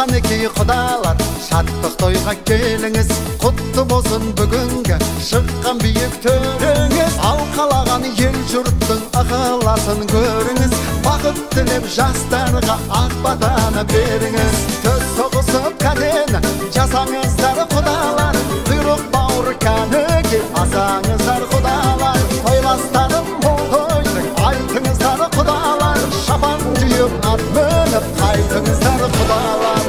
Қанекей құдалар, шаттық тойға келіңіз, құтты болсын бүгінгі шыққан биік төріңіз. Алқалаған ел жұрттың ықыласын көріңіз, бақыт тілеп жастарға ақ батаны беріңіз. Төс соғысып кәдені жасаңыздар құдалар, құйрық бауыр кәніге асаңыздар құдалар. Тойластарым мол тойдың айтыңыздар құдалар, шапан киіп ат мініп қайтыңыздар құдалар.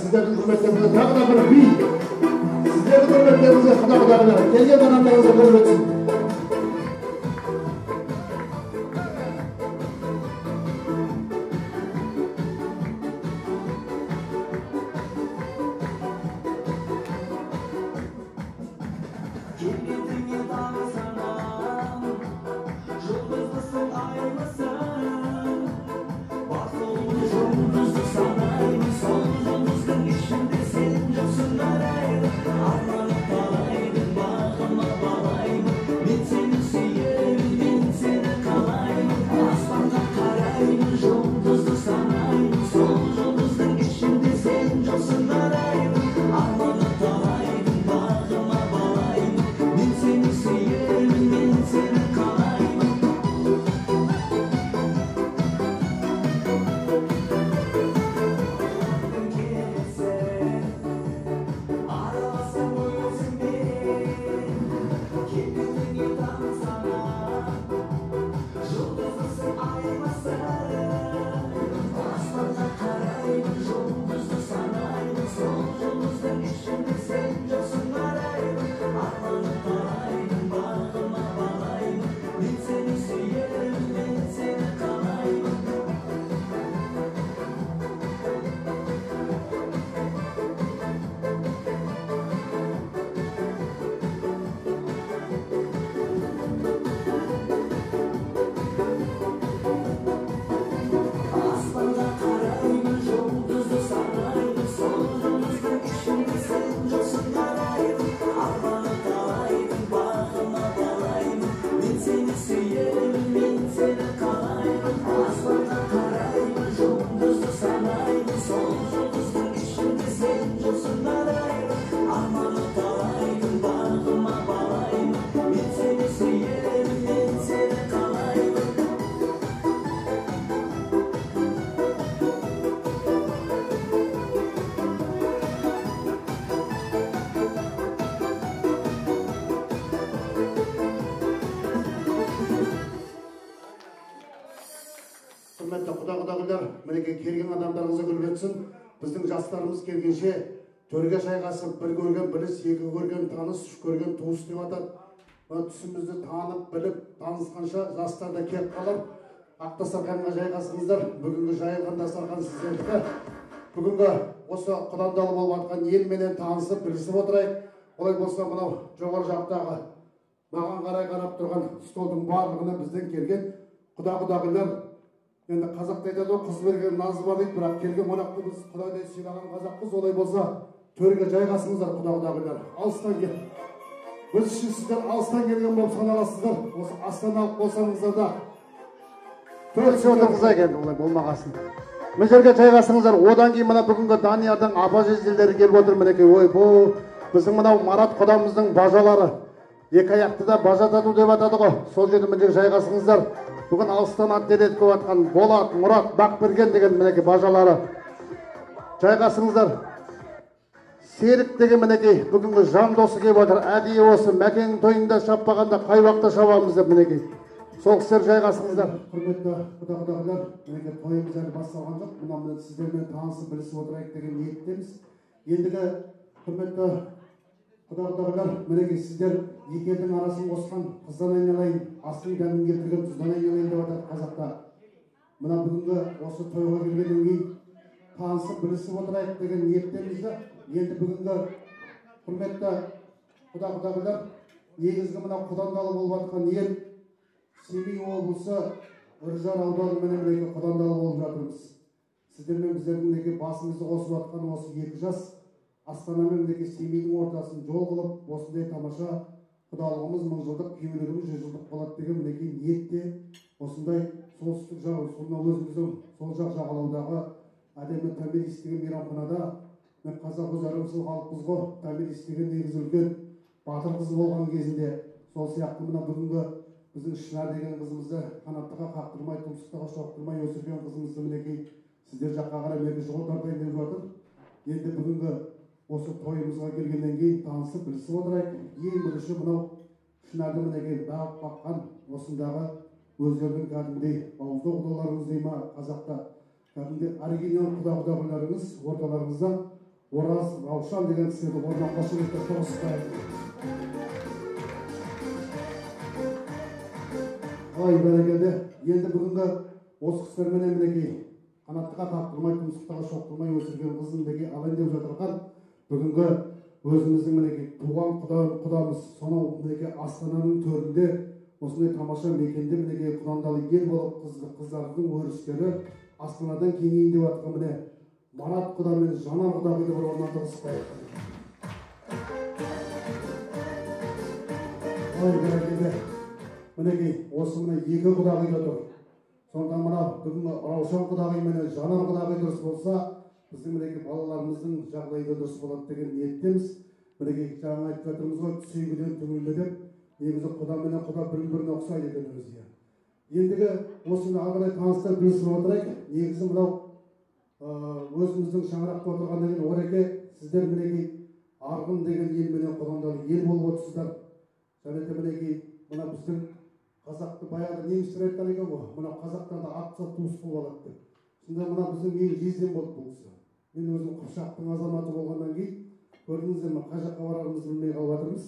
Сіздердің құрметтеріңізге тағы да бір би. Сіздердің құрметтеріңізге құда-құдағилар, келген қонақтарыңызға құрмет етсін. Мінекей келген адамдарыңызға гүл етсін. Біздің жастарымыз келгенше төрге жайғасып, бір көрген біліс, екі көрген таныс, үш көрген туыс деп атады. Мына түсімізді танып, біліп, танысқанша жастар да келіп қалар. Ақ дастарханға жайғасыңыздар. Бүгінгі жайылған дастархан сіздердікі. Бүгінгі осы құдандалы болып жатқан елменен танысып, білісіп отырайық. Олай болса мынау жоғары жақтағы маған қарай қарап тұрған столдың барлығына бізден келген құда-құдағилар Енді қазақта айтады ғой, қыз берген наз бар дейді, бірақ келген қонақты біз құдайдай сыйлаған қазақпыз. Олай болса, төрге жайғасыңыздар, құда құдағилар. Алыстан кел. Біз үшін сіздер алыстан келген болып саналасыздар. Осы астаналық болсаңыздар да төрге отырғызайық енді, олай болмағасын. Мына жерге жайғасыңыздар. Одан кейін мына бүгінгі Даниярдың апа жезделері келіп отыр мінекей. Ой, бұл біздің мынау Марат құдамыздың бажалары. Екі аяқты да бажа тату деп атады ғой. Сол жерде мына жерге жайғасыңыздар. Бүгін алыстан ат келеді көп атқан Болат, Мұрат, Бақберген деген мінекей бажалары. Жайғасыңыздар. Серік деген мінекей бүгінгі жан досы келіп отыр. Әдейі осы Мәкеңнің тойында шаппағанда қай уақытта шабамыз деп мінекей. Сол кісілер жайғасыңыздар. Құрметті құда құдағилар, мінекей тойымыз әлі басталған жоқ. Мына сіздермен танысып білісіп отырайық деген ниеттеміз. Ендігі құрметті құда құдағилар, мінекей сіздер екі елдің арасын қосқан қыздан айналайын, астың дәмін келтірген тұздан айналайын деп атады қазақта. Мына бүгінгі осы тойға келгеннен кейін танысып білісіп отырайық деген ниеттеміз де. Енді бүгінгі құрметті құда құдағилар, негізгі мына құдандалы болып жатқан ел Семей облысы Үржар ауданымен мінекей құдандалы болып жатырмыз. Сіздермен біздердің мінекей басымызды қосып жатқан осы екі жас Астана мен мінекей Семейдің ортасын жол қылып, осындай тамаша құдалығымыз мыңжылдық, күйеулігіміз жүзжылдық болады деген мінекей ниетте осындай солтүстік жақ, сонау өзіміздің сол жақ жағалаудағы әдемі Томирис деген мейрамханада, мен қазақ өз ырымшыл халықпыз ғой, Томирис деген негізі үлкен батыр қыз болған кезінде, сол сияқты мына бүгінгі біздің Шынар деген қызымызды қанаттыға қақтырмай, тұмсықтыға шоқтырмай өсірген қызымызды мінекей сіздер жаққа қарай мінекей жол тартайын деп жатыр. Енді бүгінгі осы тойымызға келгеннен кейін танысып білісіп отырайық. Ең бірінші мынау Шынарды мінекей бағып баққан осындағы өздерінің кәдімгідей бауыздау құдаларыңыз дей ма, қазақта кәдімгідей оригинал құда құдағиларыңыз орталарыңызда Ораз, Раушан деген кісілерді орнына қошеметтеп тұрғызайық. Ай, бәрекелді. Енді бүгінгі осы кісілерменен мінекей қанаттыға қақтырмай, тұмсықтыға шоқтырмай өсірген қызын мінекей алайын деп жатырған бүгінгі өзіміздің мінекей туған құдамыз сонау мінекей Астананың төрінде осындай тамаша мекенде мінекей құдандалы ел болып қыздардың өрістері Астанадан кеңейін деп жатқан міне Марат құда мен Жанар құдағиды бір орнына тұрғызып. Ай, бәрекелді. Мінекей осы мына екі құдағи да тұр. Сондықтан мына бүгінгі Раушан құдағи менен Жанар құдағи дұрыс болса, біздің мінекей балаларымыздың жағдайы да дұрыс болады деген ниеттеміз. Мінекей жаңа айтып жатырмыз ғой, сүйгіден түңілме деп. Негізі құда менен құда бір-біріне ұқсайды екен өзі. Ендігі осыны ары қарай таныстырып білісіп отырайық. Негізі мынау өзіміздің шаңырақта отырғаннан кейін Ореке, сіздер мінекей Арғын деген елменен құдандалы ел болып отырсыздар. Және де мінекей мына біздің қазақты баяғыда немістер айтқан екен ғой, мына қазақтарды атса туыс қылып алады деп. Сонда мына біздің менің жездем болды бұл кісі. Мен өзім Қыпшақтың азаматы болғаннан кейін көрдіңіздер ме, қай жаққа барарымызды білмей қалып жатырмыз.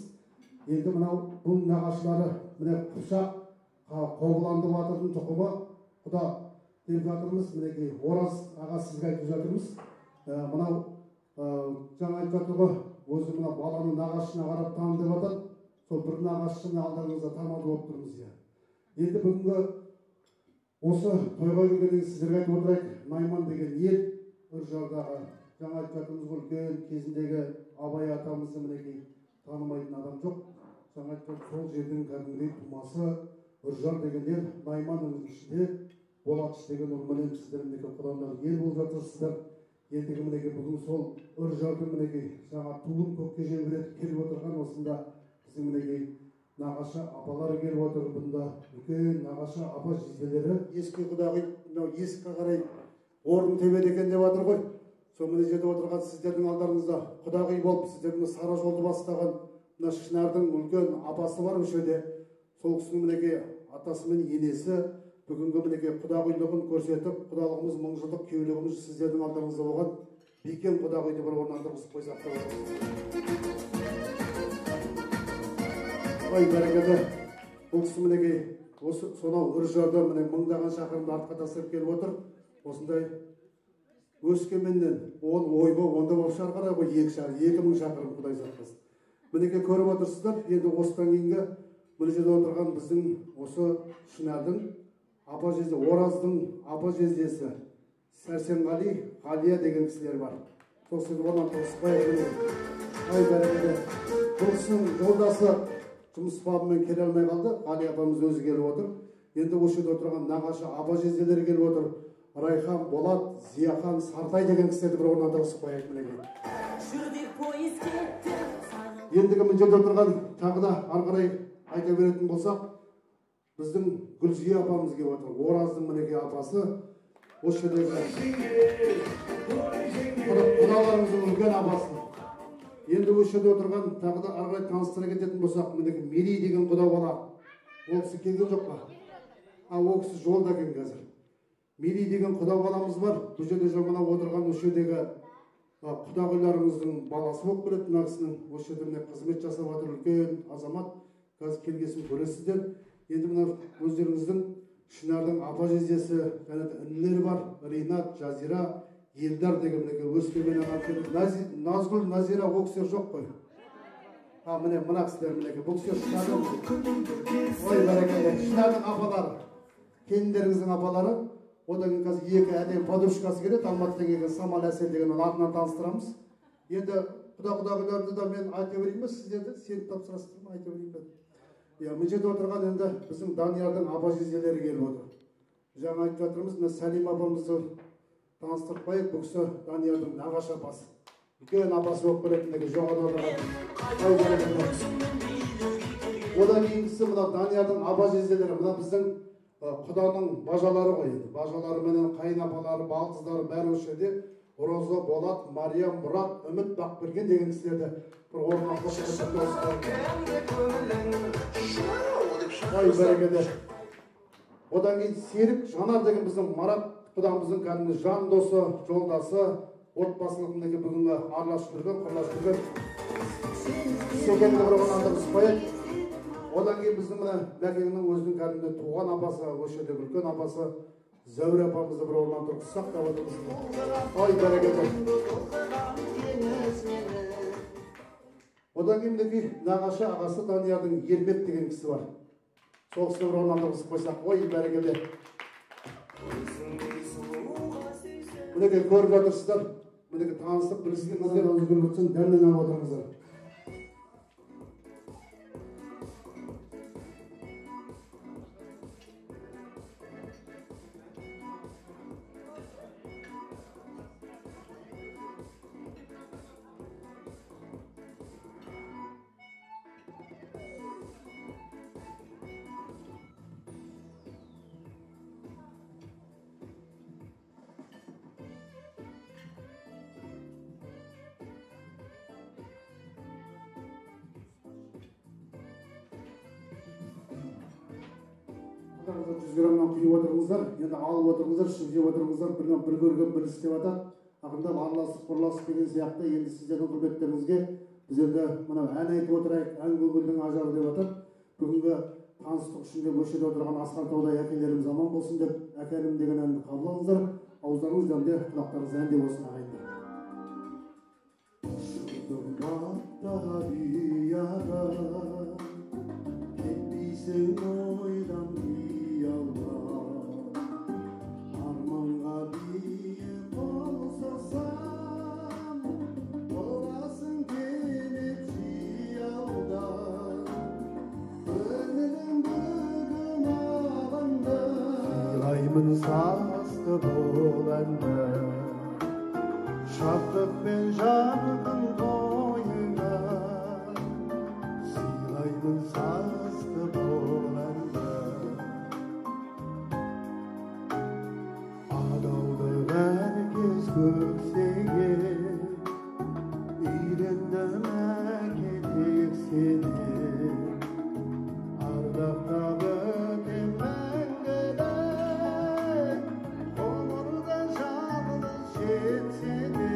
Енді мынау бұл нағашылары міне Қыпшақ Қобыланды батырдың тұқымы құда деп жатырмыз. Мінекей Ораз аға сізге айтып жатырмыз. Мынау жаңа айтып жатыр ғой, өзі мына баланың нағашысына қарап тан деп жатады. Сол бір нағашысының алдарыңызда тамады болып тұрмыз. Енді бүгінгі осы тойға келгеннен сіздерге айтып отырайық, Найман деген ел Үржардағы жаңа айтып жатырмыз ғой, үлкен кезіндегі Абай атамызды мінекей танымайтын адам жоқ. Жаңа айтып сол жердің кәдімгідей тумасы Үржар деген ел, Найманның ішінде Болатыш деген ұлменен сіздер мінекей құдандалы ел болып жатырсыздар. Ендігі мінекей бүгін сол Үржардың мінекей жаңа туын көкке желбіретіп келіп отырған осында біздің мінекей нағашы апалары келіп отыр. Бұнда үлкен нағашы апа жезделері ескі құдағи мынау есікке қарай орын тебеді екен деп жатыр ғой. Сол мына жерде отырған сіздердің алдарыңызда құдағи болып сіздердің сара жолды бастаған мына Шынардың үлкен апасы бар осы жерде. Сол кісінің мінекей атасы мен енесі бүгінгі мінекей құдағилығын көрсетіп, құдалығымыз мыңжылдық, күйеулігіміз сіздердің алдарыңызда болған Бикен құдағиды бір орнына тұрғызып қойсақ та болады. Ай, бәрекелді. Бұл кісі мінекей осы сонау Үржарда міне мыңдаған шақырымды артқа тастап келіп отыр. Осындай Өскеменнен ол ойбай онда болып шығар қарай ғой, 2000 шақырым, Құдай сақтасын. Мінекей көріп отырсыздар. Енді осыдан кейінгі мына жерде отырған біздің осы Шынардың апа жезде, Ораздың апа жездесі Сәрсенғали, Ғалия деген кісілер бар. Сол кісілерді орнынан тұрғызып қояйық. Ай, бәрекелді. Бұл кісінің жолдасы жұмыс бабымен келе алмай қалды. Ғалия апамыз өзі келіп отыр. Енді осы жерде отырған нағашы апа жезделері келіп отыр. Райхан, Болат, Зияхан, Сартай деген кісілерді бір орнынан тұрғызып қояйық мінекей. Ендігі мына жерде отырған тағы да ары қарай айта беретін болсақ, біздің Гүлзия апамыз келіп отыр. Ораздың мінекей апасы. Осы жердегі құдаларымыздың үлкен апасы. Енді осы жерде отырған тағы да ары қарай таныстыра кететін болсақ, мінекей Мерей деген құда бала. Ол кісі келген жоқ па? А, ол кісі жолда екен қазір. Мерей деген құда баламыз бар. Бұл жерде мына отырған осы жердегі құдағиларымыздың баласы болып келеді мына кісінің. Осы жерде міне қызмет жасап жатыр үлкен азамат. Қазір келгесін көресіздер. Енді мына өздеріңіздің Шынардың апа жездесі және де інілері бар. Ринат, Жазира, Елдар деген мінекей Өскеменнен алып келді. Назгүл, Назира, ол кісілер жоқ қой. А, міне мына кісілер мінекей. Бұл кісілер Шынардың, ой, бәрекелді. Шынардың апалары, келіндеріңіздің апалары. Одан кейін қазір екі әдемі подружкасы келеді. Алматыдан келген Самал, Әсел деген, оны артынан таныстырамыз. Енді құда-құдағиларды да мен айта берейін бе, сіздерді сеніп тапсырасыздар ма, айта берейін бе? Иә, мына жерде отырған енді біздің Даниярдың апа жезделері келіп отыр. Жаңа айтып жатырмыз, мына Сәлима апамызды таныстырып қояйық. Бұл кісі Даниярдың нағашы апасы. Үлкен апасы болып келеді мінекей жоғарыда отырған. Ай, бәрекелді. Одан кейінгісі мына Даниярдың апа жезделері, мына біздің құданың бажалары ғой енді. Бажалары менен қайын апалары, балдыздары бәрі осы жерде. Роза, Болат, Мариям, Мұрат, Үміт, Бақберген деген кісілерді бір орнына қосып. Ой, бәрекелді. Одан кейін Серік, Жанар деген біздің Марат құдамыздың кәдімгі жан досы, жолдасы, отбасылық мінекей бүгінгі араласып жүрген, құраласып жүрген. Секенді бір орнынан тұрғызып қояйық. Одан кейін біздің мына Мәкеңнің өзінің кәдімгі туған апасы, осы жердегі үлкен апасы Зәуре апамызды бір орнынан тұрғызсақ деп отырмыз. Ой, бәрекелді. Одан кейін мінекей нағашы ағасы Даниярдың Ермек деген кісі бар. Сол кісіні бір орнынан тұрғызып қойсақ. Ой, бәрекелді. Мінекей көріп жатырсыздар. Мінекей танысып біліскеніңіздер, ауыз өтсін, дәмнен алып отырыңыздар. 100 граммнан құйып отырыңыздар, енді алып отырыңыздар, ішіп жеп отырыңыздар, бір көрген бір істеп жатады. Ақырындап араласып, құраласып деген сияқты. Енді сіздердің құрметтеріңізге біз енді мынау ән айтып отырайық, ән көңілдің ажары деп жатады. Бүгінгі таныстық үшін деп осы жерде отырған асқар таудай әкелеріміз аман болсын деп әкелім деген әнді қабыл алыңыздар. Ауыздарыңыз дәмде, құлақтарыңыз әнде болсын ағайындар. Кетпейсің ойдан қиялдан, арманға биік қол соқсам, боласың келіп жиялдан. Көңілім бүгін алаңда, сыйлаймын сазды бұл әнді, шаттықпен жарқын тойыңа, сыйлаймын сазды бұл әнді. Адаулық әркез көксеген, үйрендім әке тек сенен, ардақтап өтем мәңгілік, ғұмырда жалғыз жетсе де.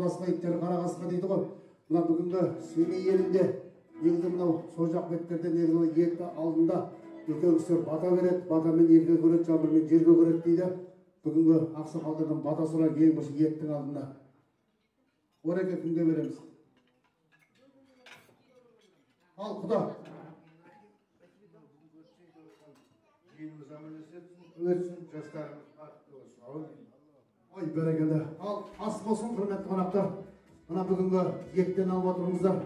басқа, иттері қара қасқа дейді ғой. Мына бүгінгі Семей елінде негізі мынау сол жақ беттерде негізі етті алдында үлкен кісілер бата береді, батамен елге көреді, жаңбырмен жерге көреді дейді. Бүгінгі ақсақалдардан бата сұрайық ең бірінші еттің алдында. Ореке кімге береміз? Ал құда. Жиынымыз аман өтсін, жастарымыз бақытты болсын. Әумин. Ой, бәрекелді. Ал ас болсын, құрметті қонақтар. Мына бүгінгі еттен алып отырыңыздар.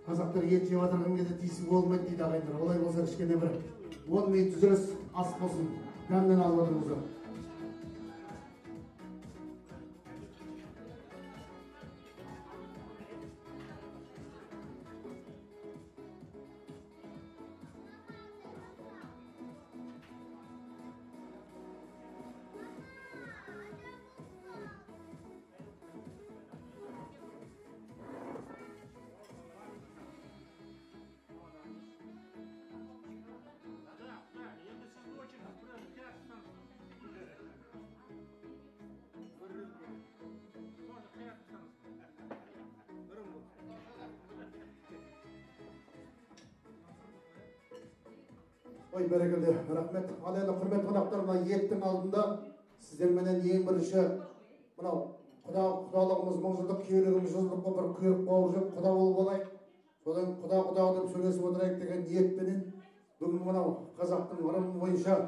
Қазақтар ет жеп отырған кезде тиісу болмайды дейді ағайындар. Олай болса кішкене бір 10 минут үзіліс, ас болсын. Дәмнен алып отырыңыздар. Ой, бәрекелді, рахмет. Ал енді құрметті қонақтар, мына еттің алдында сіздерменен ең бірінші мынау құдалығымыз мың жылдық, күйеулігіміз жүз жылдық бір құйрық бауыр жеп құда болып алайық. Содан құда құда деп сөйлесіп отырайық деген ниетпенен бүгін мынау қазақтың ырымы бойынша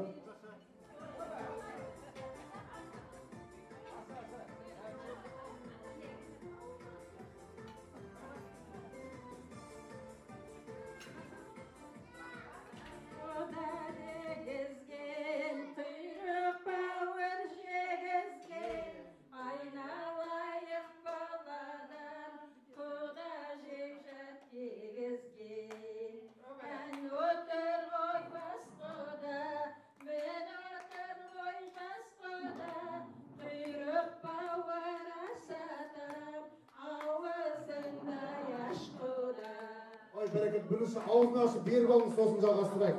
Бірінші аузын ашып беріп алыңыз, сосын жалғастырайық.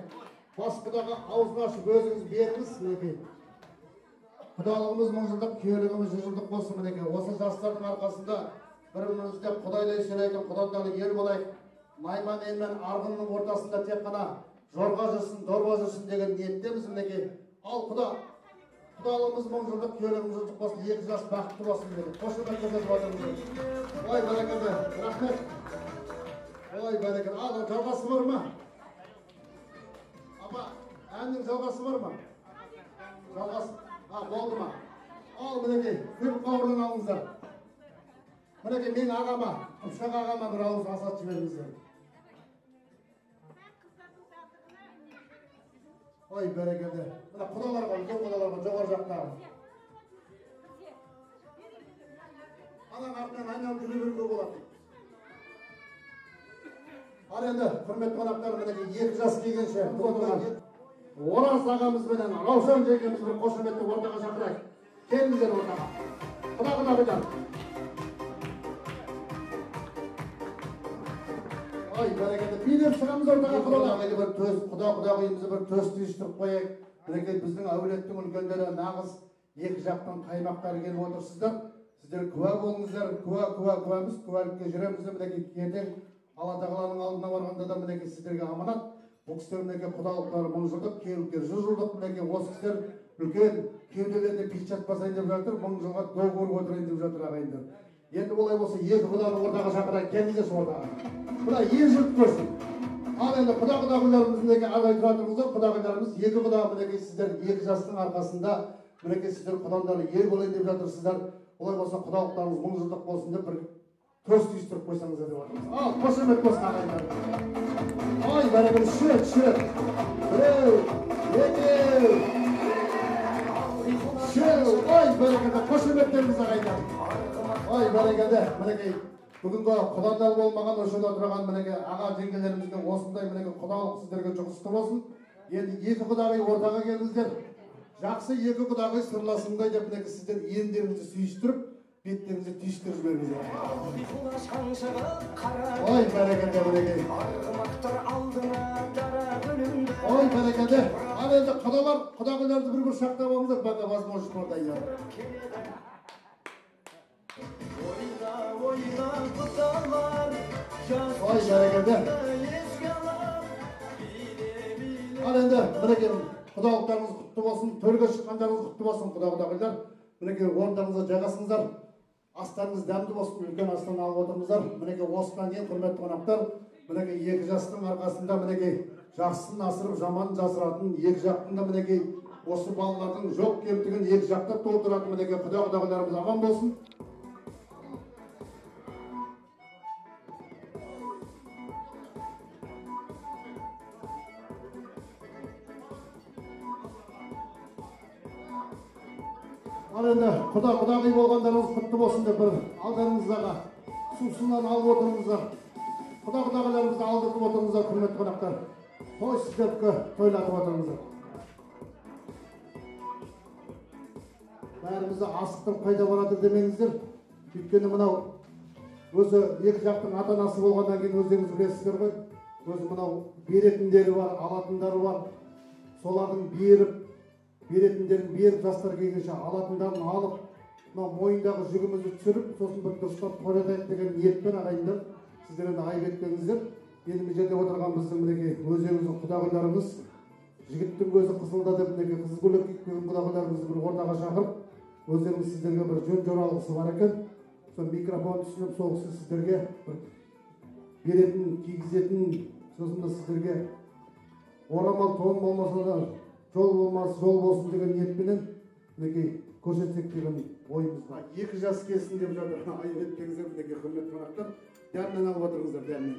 Бас құдаға аузын ашып өзіңіз беріңіз, мінекей. Құдалығымыз мың жылдық, күйеулігіміз жүз жылдық болсын, мінекей. Осы жастардың арқасында бір-бірімізді құдайлай сөйлейтін құдандалы ел болайық. Найман ел мен Арғынның ортасында тек қана жорға жүрсін, дорба жүрсін деген ниеттеміз, мінекей. Ал құда, құдалығымыз мың жылдық, күйеулігіміз жүз жылдық болсын, екі жас бақытты болсын, мінекей. Қошемет көрсетіп жатырмыз. Ой, бәрекелді, рахмет. Ой, бәрекелді. Ал, жалғасы бар ма? Апа, әннің жалғасы бар ма? Жалғасы, болды ма? Ал, мінекей, құйрық бауырдан алыңыздар. Мінекей, мен ағама, Қыпшақ ағама бір ауыз асат жіберіңіздер. Ой, бәрекелді. Мына құдаларға, үлкен құдаларға, жоғары жақтағы. Ананың артынан айналып жүре беруге болады. Ал енді, құрметті қонақтар, мінекей екі жас келгенше отырған Ораз ағамыз менен Раушан жеңгеміз бір қошеметті ортаға шақырайық. Келіңіздер ортаға. Құда құдағилар. Ой, бәрекелді. Билеп шығамыз ортаға құдалар. Бір төс, құда құдағиымызды бір төс түйістіріп қояйық. Мінекей біздің әулеттің үлкендері нағыз екі жақтың қаймақтары келіп отырсыздар. Сіздер куә болыңыздар. Куә, куә, куәміз, куәлікке жүреміз. Мінекей ертең Алла тағаланың алдына барғанда да мінекей сіздерге аманат. Бұл кісілер мінекей құдалықтары мың жылдық, күйеуліктері жүз жылдық, мінекей осы кісілер үлкен кеуделеріне печать басайын деп жатыр, мың жылға договор отырайын деп жатыр ағайындар. Енді олай болса екі құданы ортаға шақырайық, келіңіздерші ортаға. Мына ел жұрт көрсін. Ал енді құда құдағиларымыз мінекей ағай тұра тұрыңыздар, құдағиларымыз екі құда мінекей сіздер екі жастың арқасында мінекей сіздер құдандары ел болайын деп жатырсыздар. Олай болса құдалықтарыңыз мың жылдық болсын деп бір төс түйістіріп қойсаңыздар деп жатырмыз. Ал, қошемет болсын ағайындар. Ой, бәрекелді, үш рет, үш рет. Біреу, екеу, үшеу. Ой, бәрекелді, қошеметтеріңіз ағайындар. Ой, бәрекелді, мінекей бүгінгі құдандал болмаған осы жерде отырған мінекей аға жеңгелерімізге осындай мінекей құдалық сіздерге жұғысты болсын. Енді екі құдағи ортаға келіңіздер. Жақсы екі құдағи сырласындай деп мінекей сіздер иіндеріңізді сүйістіріп, беттеріңізді түйістіріп жіберіңіздер. Ой, бәрекелді, мінекей. Ой, бәрекелді. Ал енді құдалар, құдағиларды бір-бір шақтап алыңыздар, пока возможность бар. Ой, бәрекелді. Ал енді мінекей құдалықтарыңыз құтты болсын, төрге шыққандарыңыз құтты болсын, құда құдағилар. Мінекей орындарыңызға жайғасыңыздар. Астарыңыз дәмді болсын, үлкен астан алып отырыңыздар. Мінекей осыдан кейін құрметті қонақтар, мінекей екі жастың арқасында мінекей жақсысын асырып, жаманын жасыратын, екі жақтың да мінекей осы балалардың жоқ кемтігін екі жақтап толтыратын мінекей құда құдағиларымыз аман болсын. Ал енді құда құдағи болғандарыңыз құтты болсын деп бір алдарыңыздағы сусыннан алып отырыңыздар. Құда құдағиларымызды алдыртып отырыңыздар, құрметті қонақтар. Той сіздердікі, тойлатып отырыңыздар. Бәрімізді асықтырып қайда барады демеңіздер. Өйткені мынау өзі екі жақтың ата-анасы болғаннан кейін өздеріңіз білесіздер ғой. Өзі мынау беретіндері бар, алатындары бар. Солардың беріп, беретіндерін беріп, жастар келгенше алатындарын алып, мынау мойындағы жүгімізді түсіріп, сосын бір дұрыстап тойлатайық деген ниетпен ағайындар, сіздер енді айып етпеңіздер. Енді мына жерде отырған біздің мінекей өздеріңіздің құдағиларыңыз, жігіттің көзі қызылда деп мінекей қызыл көйлек киіп келген құдағиларымызды бір ортаға шақырып, өздеріңіз сіздерге бір жөн жоралғысы бар екен. Сол микрофон түсініп, сол кісі сіздерге бір беретін, кигізетін, сосын да сіздерге орамал тон болмаса да жол болмас, жол болсын деген ниетпенен мінекей көрсетсек деген ойымыз бар. Екі жас келсін деп жатыр. Айып етпеңіздер, мінекей құрметті қонақтар, дәмнен алып отырыңыздар, дәмнен.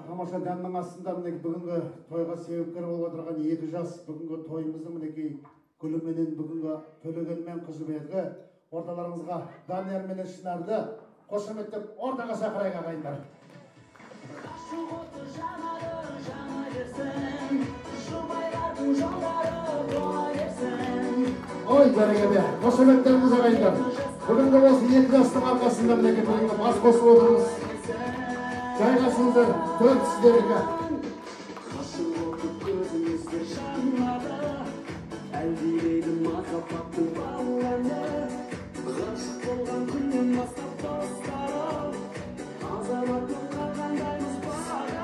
Тамаша дәмнің астында мінекей бүгінгі тойға себепкер болып отырған екі жас, бүгінгі тойымыздың мінекей гүліменен бүгінгі Төлеген мен Қызыберді орталарыңызға Данияр менен Шынарды қошеметтеп ортаға шақырайық, ағайындар. Ой, бәрекелді, қошеметтеріңіз ағайындар. Бүгінгі осы екі жастың арқасында мінекей бүгінгі бас қосып отырмыз. Жайғасыңыздар, төрт сіздерге. Ғашық отып көзіңізде жанады, әлдилейді махаббаттың бал әні. Ғашық болған күннен бастап достарым, азаматтық қалғандаймыз бағалы.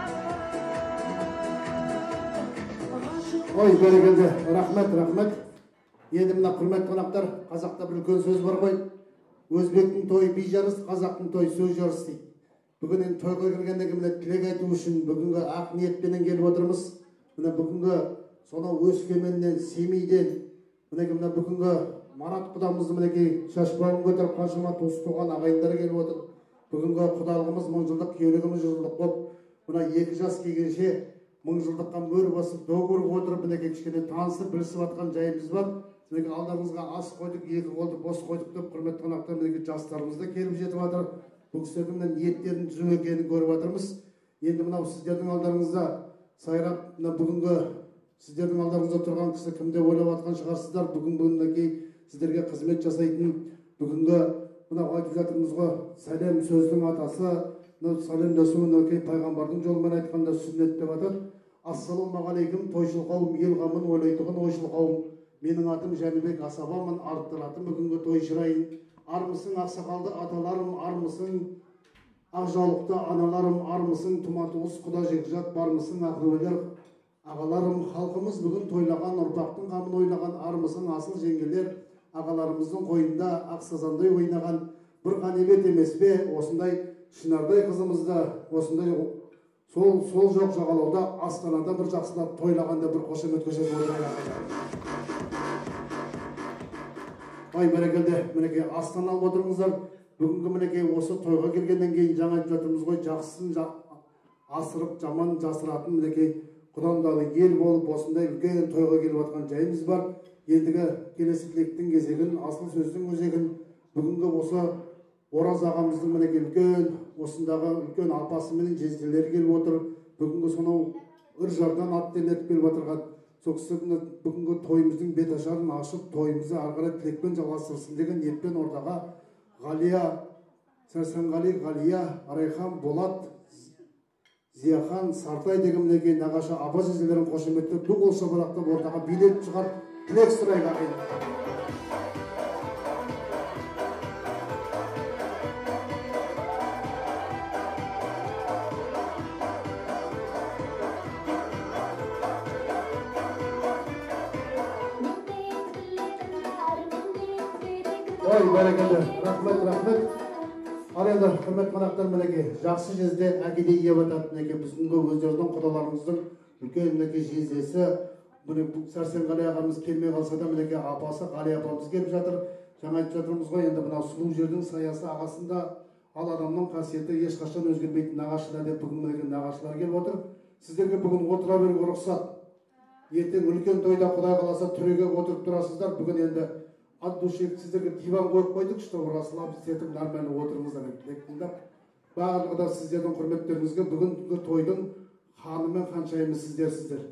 Ой, бәрекелді, рахмет, рахмет. Енді мына құрметті қонақтар, қазақта бір үлкен сөз бар ғой. Өзбектің тойы би жарыс, қазақтың тойы сөз жарыс дейді. Бүгін енді тойға келгеннен кейін міне тілек айту үшін бүгінгі ақ ниетпенен келіп отырмыз. Міне бүгінгі сонау Өскеменнен, Семейден, мінекей мына бүгінгі Марат құдамызды мінекей шашбауын көтеріп қаншама туыс туған ағайындар келіп отыр. Бүгінгі құдалығымыз 1000 жылдық, күйеулігіміз 100 жылдық болып, мына екі жас келгенше 1000 жылдыққа мөр басып, доқ ұрып отырып, мінекей кішкене танысып, білісіп жатқан жайымыз бар. Мінекей алдарыңызға ас қойдық, екі қолды бос қойдық деп құрметті қонақтар, мінекей жастарымыз да келіп жетіп жатыр. Бұл кісілердің мына ниеттерінің түзу екенін көріп жатырмыз. Енді мынау сіздердің алдарыңызда сайрап, мына бүгінгі сіздердің алдарыңызда тұрған кісі кім деп ойлап жатқан шығарсыздар. Бүгін мінекей сіздерге қызмет жасайтын бүгінгі мынау айтып жатырмыз ғой, сәлем сөздің атасы, мынау сәлемдесу мінекей пайғамбардың жолымен айтқанда сүннет деп атады. Ассалаумағалейкум, тойшыл қауым, ел қамын ойлайтұғын ойшыл қауым. Менің атым Жәнібек Асабамын, арттыратын бүгінгі той шырайын. Армысың ақсақалды аталарым, армысың ақ жаулықты аналарым, армысың тума туыс құда жекжат, бармысың ақылгөйлер ағаларым. Халқымыз бүгін тойлаған, ұрпақтың қамын ойлаған, армысың асыл жеңгелер, ағаларымыздың қойнында ақ сазандай ойнаған бір ғанибет емес пе? Осындай шынардай қызымызды, осындай Сол жоқ жағалауда Астанада бір жақсылап тойлағанда бір қошемет көрсетіп отырайық. Ай, бәрекелді, мінекей Астана алып отырыңыздар. Бүгінгі мінекей осы тойға келгеннен кейін жаңа айтып жатырмыз ғой, жақсысын асырып, жаман жасыратын мінекей құдандалы ел болып осындай үлкен тойға келіп жатқан жайымыз бар. Ендігі келесі тілектің кезегін, асыл сөздің өзегін бүгінгі осы Ораз ағамыздың мінекей үлкен осындағы үлкен апасы менен жезделері келіп отыр. Бүгінгі сонау Үржардан ат телетіп келіп отырған сол кісі бүгінгі тойымыздың беташарын ашып, тойымызды ары қарай тілекпен жалғастырсын деген ниетпен ортаға Ғалия, Сәрсенғали, Ғалия, Арайхан, Болат, Зияхан, Сартай деген мінекей нағашы апа жезделерін қошеметтеп, ду қол шапалақтап ортаға билет шығарып тілек сұрайық ағайын. Ой, бәрекелді, рахмет, рахмет. Ал енді, құрметті қонақтар, мінекей жақсы жезде әкеде ие батады мінекей біздің өздерінің құдаларымыздың үлкен мінекей жездесі. Міне Сәрсенғали ағамыз келмей қалса да мінекей апасы Ғали апамыз келіп жатыр. Жаңа айтып жатырмыз ғой, енді мынау сұлу жердің саясы ағасында, ал адамның қасиеті ешқашан өзгермейтін нағашыда деп бүгін мінекей нағашылар келіп отыр. Сіздерге бүгін отыра беруге рұқсат. Ертең үлкен тойда Құдай қаласа түрегеп отырып тұрасыздар. Бүгін енді от души сіздерге диван қойып қойдық, чтобы расслабиться етіп нормально отырыңыздар деп тілек тыңдап. Барлығы да сіздердің құрметтеріңізге бүгінгі тойдың ханы мен ханшайымы сіздерсіздер.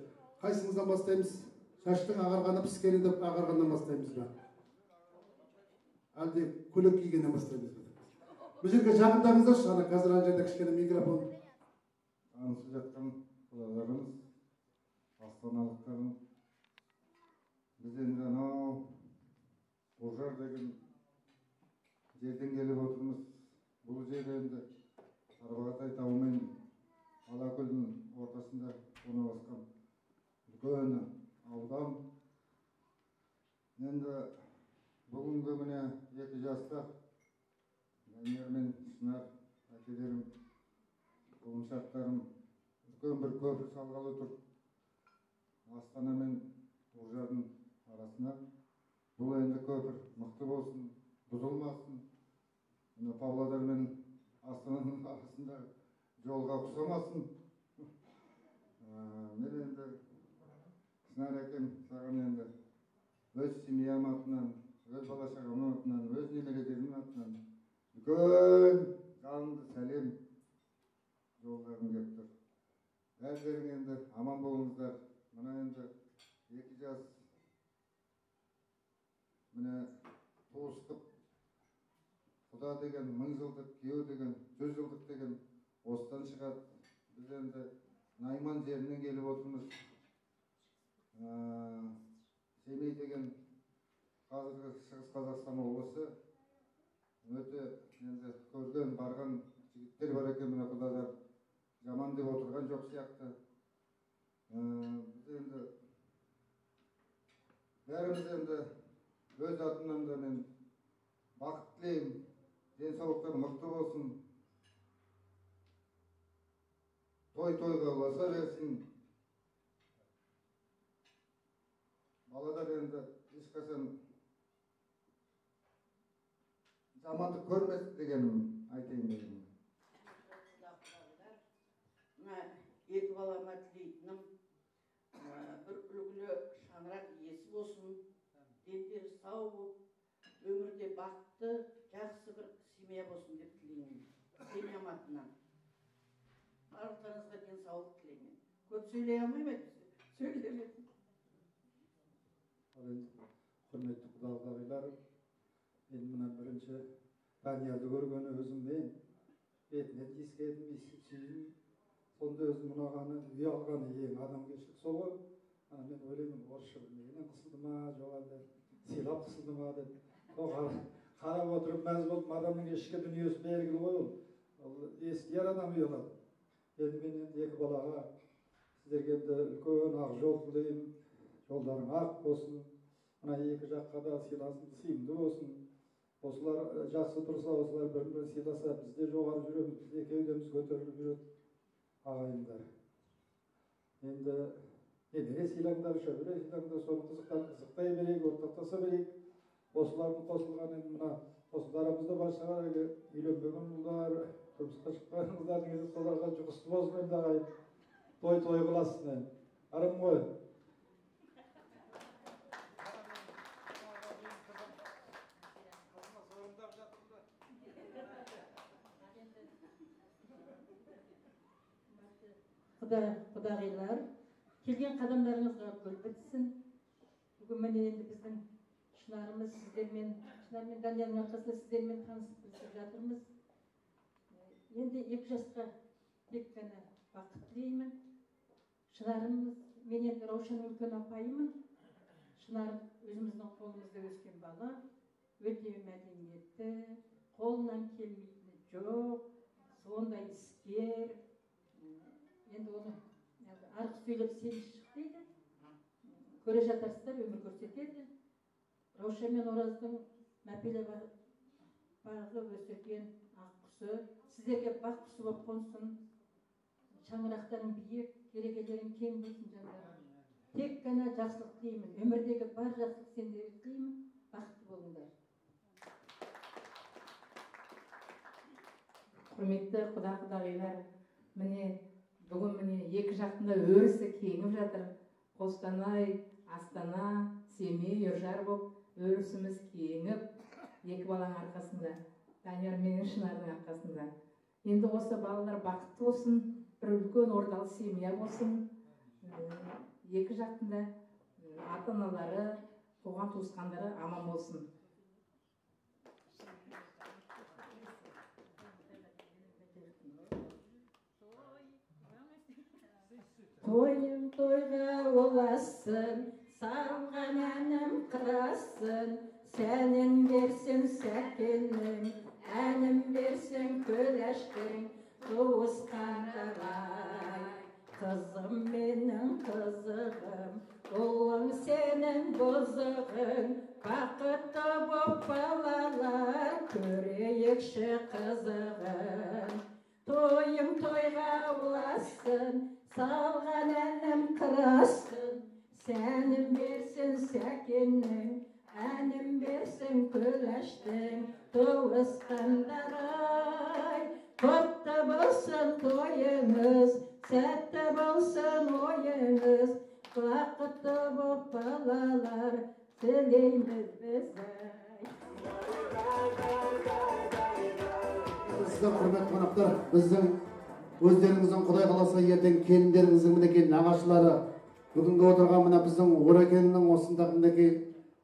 Қайсыңыздан бастаймыз? Шаштың ағарғаны піскені деп ағарғаннан бастаймыз ба? Әлде көйлек кигеннен бастаймыз ба? Бұл жерге жақындаңыздаршы, ана қазір ана жерде кішкене микрофон. Танысып жатқан құдаларымыз, астаналықтарым, біз енді анау Үржар деген жерден келіп отырмыз. Бұл жер енді Тарбағатай тауы мен Алакөлдің ортасында орналасқан үлкен аудан. Енді бүгінгі міне екі жаста Данияр мен Шынар әкелерім, құлыншақтарым үлкен бір көпір салғалы тұр Астана мен Үржардың арасына. Бұл енді көпір мықты болсын, бұзылмасын. Міне Павлодар мен Астананың арасында жолға ұқсамасын. Мен енді Шынар әкем саған енді өз семьям атынан, өз бала шағамның атынан, өз немерелерімнің атынан үлкен жалынды сәлем жолдағым келіп тұр. Бәрілерің енді аман болыңыздар. Мына енді екі жас міне туыстық, құда деген 1000 жылдық, күйеу деген 100 жылдық деген осыдан шығады. Біз енді Найман жерінен келіп отырмыз. Семей деген қазіргі Шығыс Қазақстан облысы. Өте енді көрген, барған жігіттер бар екен, мына құдалар жаман деп отырған жоқ сияқты. Біз енді бәріміз енді өз атымнан да мен бақыт тілеймін, денсаулықтары мықты болсын, той тойға ұласа берсін. Балалар енді ешқашан жамандық көрмесін дегенім айтайын дегенім. Мына екі балама тілейтінім бір үлгілі шаңырақ иесі болсын, дендері сау болып, өмірде бақытты, жақсы бір семья болсын деп тілеймін. Семьям атынан. Барлықтарыңызға денсаулық тілеймін. Көп сөйлей алмаймын, сөйлемедім. Ал енді құрметті құда-құдағилар, мен мына бірінші Даниярды көргені өзім мен бетінен тиіскедім, сүйдім. Сонда өзім ұнағаны, ұялғаны ең адамгершілік сол ғой. Ана мен ойлаймын, орысша білмегеннен қысылды ма, жоқ әлде сыйлап қысылды ма деп. Сол қарап отырып мәз болдым. Адамның ішкі дүниесі белгілі ғой ол. Ол естияр адам ұялады. Енді мен енді екі балаға сіздерге енді үлкен ақ жол тілеймін. Жолдарың ақ болсын. Мына екі жаққа да сыйласын, сыйымды болсын. Осылар жақсы тұрса, осылар бірін-бірі сыйласа, біз де жоғары жүреміз, біз де кеудеміз көтеріліп жүреді. ағайындар, енді немере сыйлаңдар, шөбере сыйлаңдар, соның қызықтарын қызықтай берейік, ортақтаса берейік. Осылардың қосылған енді мына осында арамызда бар шығар, үйленбеген ұлдар, тұрмысқа шықпаған қыздар деген, соларға жұғысты болсын енді ағайын. Той той қыласың енді. Арым ғой. Құдағилар, келген қадамдарыңызға гүл бітсін. Бүгін міне енді біздің Шынарымыз сіздермен, Шынар мен Даниярдың арқасында сіздермен танысып білісіп жатырмыз. Енді екі жасқа тек қана бақыт тілеймін. Шынарымыз, мен енді Раушанның үлкен апайымын. Шынар өзіміздің қолымызда өскен бала, өте мәдениетті, қолынан келмейтіні жоқ, сондай іскер. Енді оны арық сөйлеп семіз шық дейді. Көре жатарсыздар, өмір көрсетеді. Раушан мен Ораздың мәпелі бағы өсірген ақ құсы сіздерге бақ құсы болып қонсын. Шаңырақтарың биік, керегелерің кең болсын жандарым. Тек қана жақсылық тілеймін. Өмірдегі бар жақсылық сендерге тілеймін. Бақытты болыңдар. Құрметті құда-құдағилар, міне бүгін міне екі жақтың да өрісі кеңіп жатыр. Қостанай, Астана, Семей, Үржар болып өрісіміз кеңіп, екі баланың арқасында, Данияр мен Шынардың арқасында. Енді осы балалар бақытты болсын, бір үлкен ордалы семья болсын. Екі жақтың да ата-аналары, туған туысқандары аман болсын. Тойым тойға ұлассын, салған әнім қырасын, сәнін берсін сәкенім, әнім берсін Күләштің туысқандар-ай. Қызым менің қызығым, ұлың сенің бұзығың, бақытты боп балалар, көрейікші қызығын. Тойым тойға ұлассын, салған әнім қырасын, сәнім берсін сәкеннің, әнім берсін Күләштің туысқандар-ай. Құтты болсын тойыңыз, сәтті болсын ойыңыз, бақытты боп балалар, тілейміз біз ай. Сіздер құрметті қонақтар, біздің өздеріңіздің Құдай қаласа ертең келіндеріңіздің мінекей нағашылары, бүгінгі отырған мына біздің Орекеңнің осындағы мінекей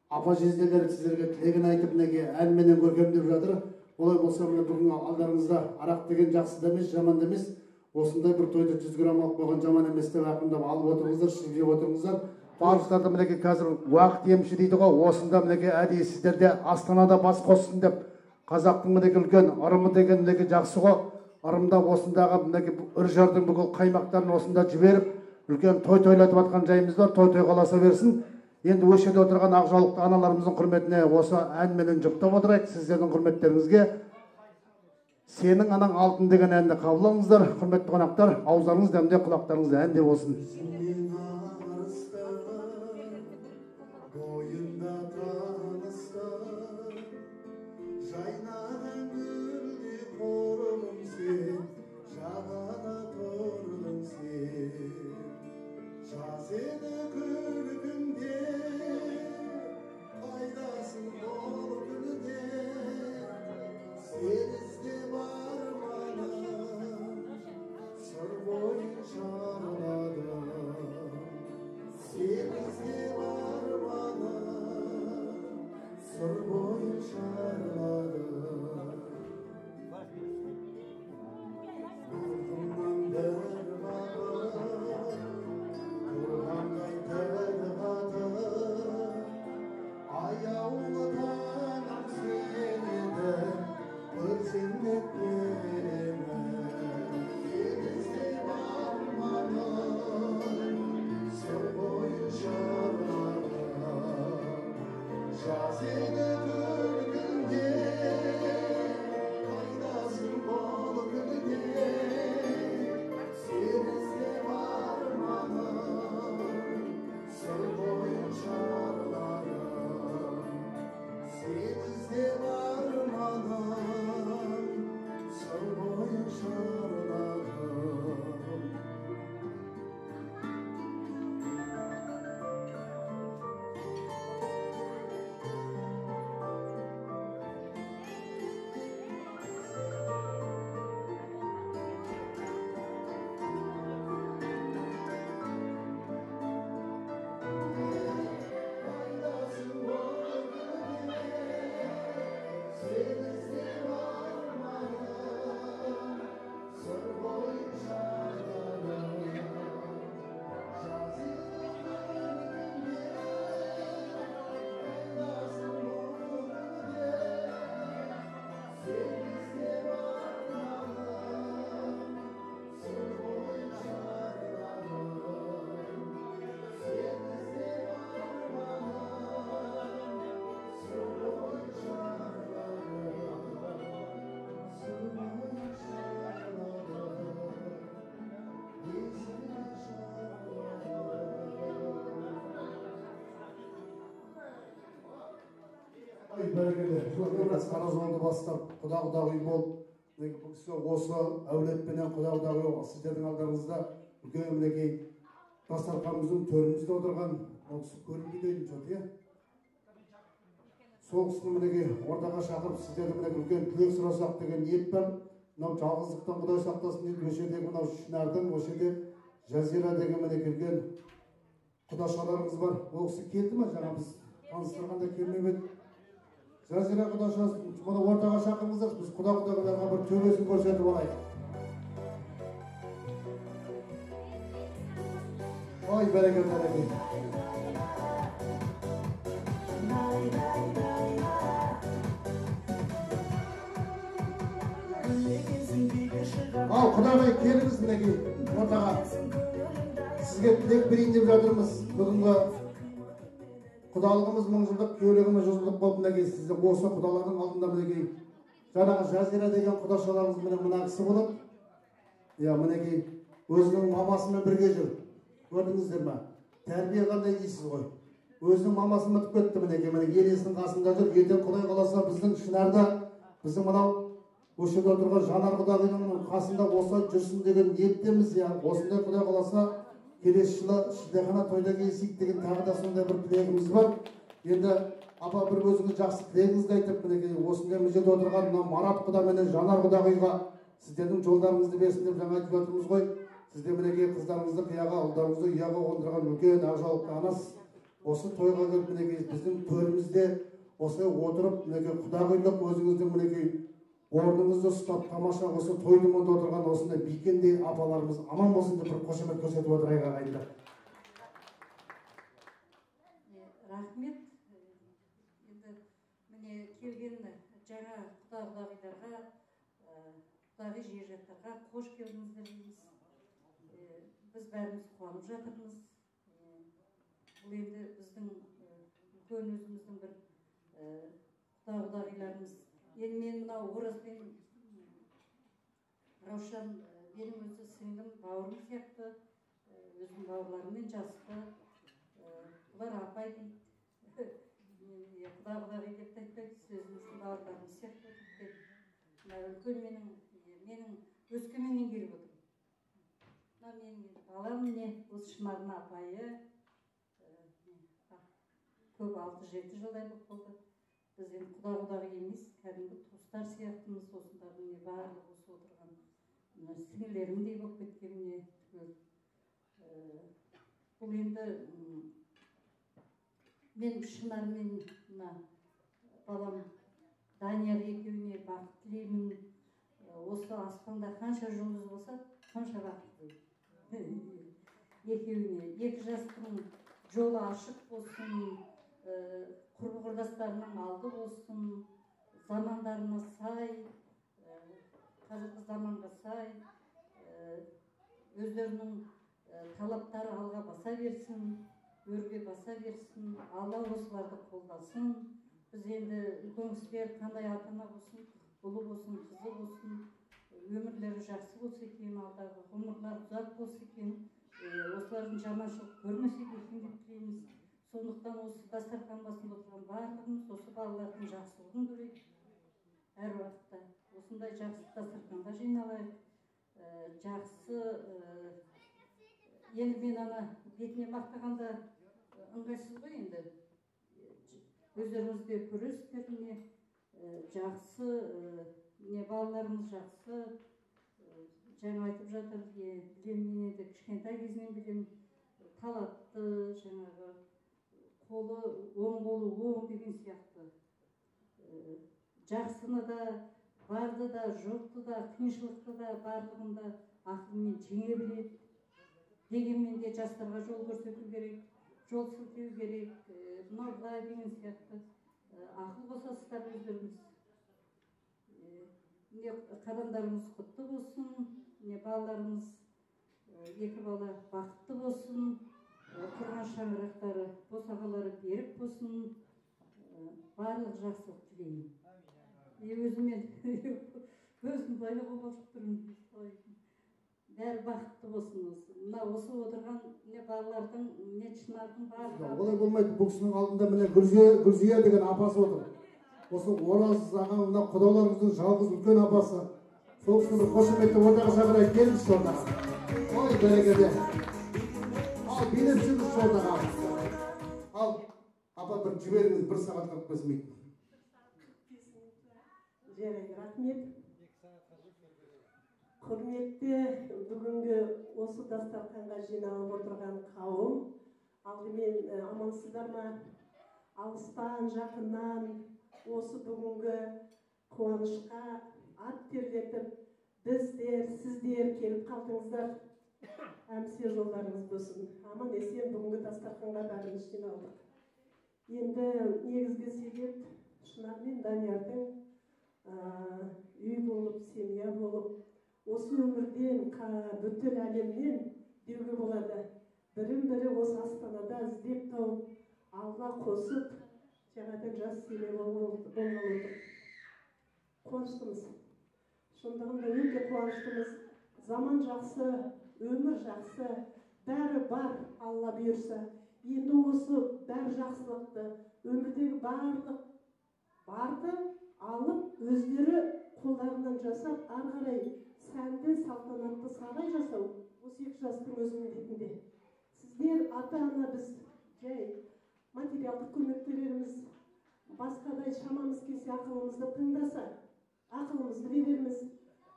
апа жезделері сіздерге тілегін айтып мінекей әнменен көркемдеп жатыр. Олай болса міне бүгінгі алдарыңызда арақ деген жақсы да емес, жаман да емес, осындай бір тойды 100 грамм алып қойған жаман емес деп ақырындап алып отырыңыздар, ішіп жеп отырыңыздар. Барыстарды мінекей қазір уақыт емші дейді ғой, осында мінекей әдейі сіздерде Астанада бас қоссын деп қазақтың мінекей үлкен ырымы деген мінекей жақсы ғой. Ырымдап осындағы мінекей Үржардың бүкіл қаймақтарын осында жіберіп үлкен той тойлатып жатқан жайымыз бар. Той тойға ұласа берсін. Енді осы жерде отырған ақ жаулықты аналарымыздың құрметіне осы әнменен жұптап отырайық. Сіздердің құрметтеріңізге Сенің анаң алтын деген әнді қабыл алыңыздар. Құрметті қонақтар, ауыздарыңыз дәмде, құлақтарыңыз әнде болсын. Сыр бойын шарладым. Ай, бәрекелді. Сары жолды бастап, құда-құдағи болып, бұл кісі осы әулетпенен құда-құдағи болып, сіздердің алдарыңызда үлкен мінекей дастарханымыздың төрімізде отырған ол кісі көрінбейді деймін, иә? Сол кісіні мінекей ортаға шақырып, сіздерді мінекей үлкен тілек сұрасақ деген ниет бар. Мынау жалғыздықтан Құдай сақтасын дейді. Осы жердегі мынау Шынардың, осы жерде Жазира деген мінекей үлкен құдашаларымыз бар. Ол кісі келді ме? Жаңа біз таныстырғанда келмеп еді. Жазира құдашасы, мұны ортаға шақырыңыздар, біз құда-құдағиларға бір төбесін көрсетіп алайық. Ой, бәрекелді, бәрекелді. Ал, құдағи, келіңіз мінекей ортаға. Сізге тілек берейін деп жатырмыз. Бүгінгі құдалығымыз 1000 жылдық, күйеулігіміз 100 жылдық болып мінекей сізді осы құдалардың алдында мінекей жаңағы Жазира деген құдашаларымыз міне мына кісі болады. Иә, мінекей өзінің мамасымен бірге жүр. Көрдіңіздер ме? Тәрбие қандай дейсіз ғой. Өзінің мамасын ұмытып кетті мінекей, міне енесінің қасында жүр. Ертең Құдай қаласа біздің Шынарда, біздің мынау осы жерде отырған Жанар құдағиның қасында осылай жүрсін деген ниеттеміз. Иә, осындай Құдай қаласа келесі жылы шілдехана тойда кездесейік деген тағы да сондай бір тілегіміз бар. Енді апа, бір өзіңіз жақсы тілегіңізді айтып, мінекей осындай мына жерде отырған мынау Марат құда менен Жанар құдағиға сіздердің жолдарыңызды берсін деп жаңа айтып жатырмыз ғой. Сіздер мінекей қыздарыңызды қияға, ұлдарыңызды ұяға қондырған үлкен ақ жаулықты анасыз. Осы тойға келіп мінекей біздің төрімізде осылай отырып мінекей құдағилық өзіңіздің мінекей орныңызды ұстап тамаша осы тойдың мұнда отырған осындай бикендей апаларымыз аман болсын деп бір қошемет көрсетіп отырайық, ағайындар. Рахмет. Енді міне келген жаңа құда-құдағиларға, құдағи жекжаттарға қош келдіңіздер дейміз. Біз бәріміз қуанып жатырмыз. Бұл енді біздің үлкен өзіміздің бір құда-құдағиларымыз. Енді мен мынау Ораз бен Раушан менің өзі сіңлім, бауырым сияқты, өзімнің бауырларыммен жасты. Бұлар апай дейді. Құда-құдағи деп те айтпайды, өзіміздің бауырларымыз сияқты деп. Мына үлкен менің Өскеменнен келіп отыр. Мына менің балам міне осы Шынардың апайы. Көп 6-7 жылдай болып қалды. Біз енді құда-құдағи емес, кәдімгі туыстар сияқтымыз. Осындағы міне барлығы осы отырған мына сіңілерімдей болып кеткен міне түгел. Бұл енді мен Шынар мен мына балам Данияр екеуіне бақыт тілеймін. Осы аспанда қанша жұлдыз болса, сонша бақыт тілеймін. Екеуіне екі жастың жолы ашық болсын, құрбы құрдастарының алды болсын, замандарына сай, қазіргі заманға сай, өздерінің талаптары алға баса берсін, өрге баса берсін, Алла осыларды қолдасын. Біз енді үлкен кісілер қандай ата-ана болсын, ұлы болсын, қызы болсын, өмірлері жақсы болса екен, алдағы ғұмырлары ұзақ болса екен, осылардың жаманшылық көрмесе екен деп тілейміз. Сондықтан осы дастархан басында отырған барлығымыз осы балалардың жақсылығын көрейік. Әр уақытта осындай жақсы дастарханға жиналайық. Жақсы, енді мен ана бетіне мақтағанда ыңғайсыз ғой енді. Өздеріңіз де көресіздер міне, жақсы, міне балаларымыз жақсы. Жаңа айтып жатыр, білемін мен енді кішкентай кезінен білемін, талапты, жаңағы қолы оң, қолы оң деген сияқты. Жақсыны да, барды да, жоқты да, қиыншылықты да барлығын да ақылмен жеңе біледі. Дегенмен де жастарға жол көрсету керек, жол сілтеу керек, мынау былай деген сияқты. Ақыл қосасыздар өздеріңіз. Міне қадамдарыңыз құтты болсын, міне балаларыңыз, екі бала бақытты болсын, құрған шаңырақтары, босағалары берік болсын, барлық жақсылық тілеймін. Өзімен өзім былай қобалжып тұрмын. Бәрі бақытты болсын осы. Мына осы отырған міне балалардың, міне Шынардың барлығы. Олай болмайды. Бұл кісінің алдында міне Гүлзия деген апасы отыр. Осы Ораз аға мына құдаларымыздың жалғыз үлкен апасы. Сол кісіні бір қошеметтеп ортаға шақырайық, келіңізші ортаға. Ой, бәрекелді. Ал, билеп жүріңізші ортаға. Ал, апа бір жіберіңіз, 1 сағат 45 минут. Жарайды, рахмет. Құрметті бүгінгі осы дастарханға жиналып отырған қауым, алдымен амансыздар ма? Алыстан, жақыннан осы бүгінгі қуанышқа ат терлетіп, біздер, сіздер келіп қалдыңыздар. Әмсе жолдарыңыз болсын. Аман есен бүгінгі дастарханға бәріміз жиналдық. Енді негізгі себеп Шынар мен Даниярдың үй болып, семья болып, осы өмірден, бүткіл әлемнен деуге болады. Бірін-бірі осы Астанада іздеп тауып, Алла қосып, жаңадан жас семья болғалы отыр. Қуаныштымыз. Шындығында өте қуаныштымыз. Заман жақсы, өмір жақсы, бәрі бар, Алла бұйырса. Енді осы бәрі жақсылықты, өмірдегі барлық барды алып, өздері қолдарынан жасап, ары қарай сәнді, салтанатты сарай жасау осы екі жастың өз міндетінде. Сіздер, ата-ана, біз жай материалдық көмек берерміз, басқадай шамамыз келсе ақылымызды тыңдаса, ақылымызды берерміз.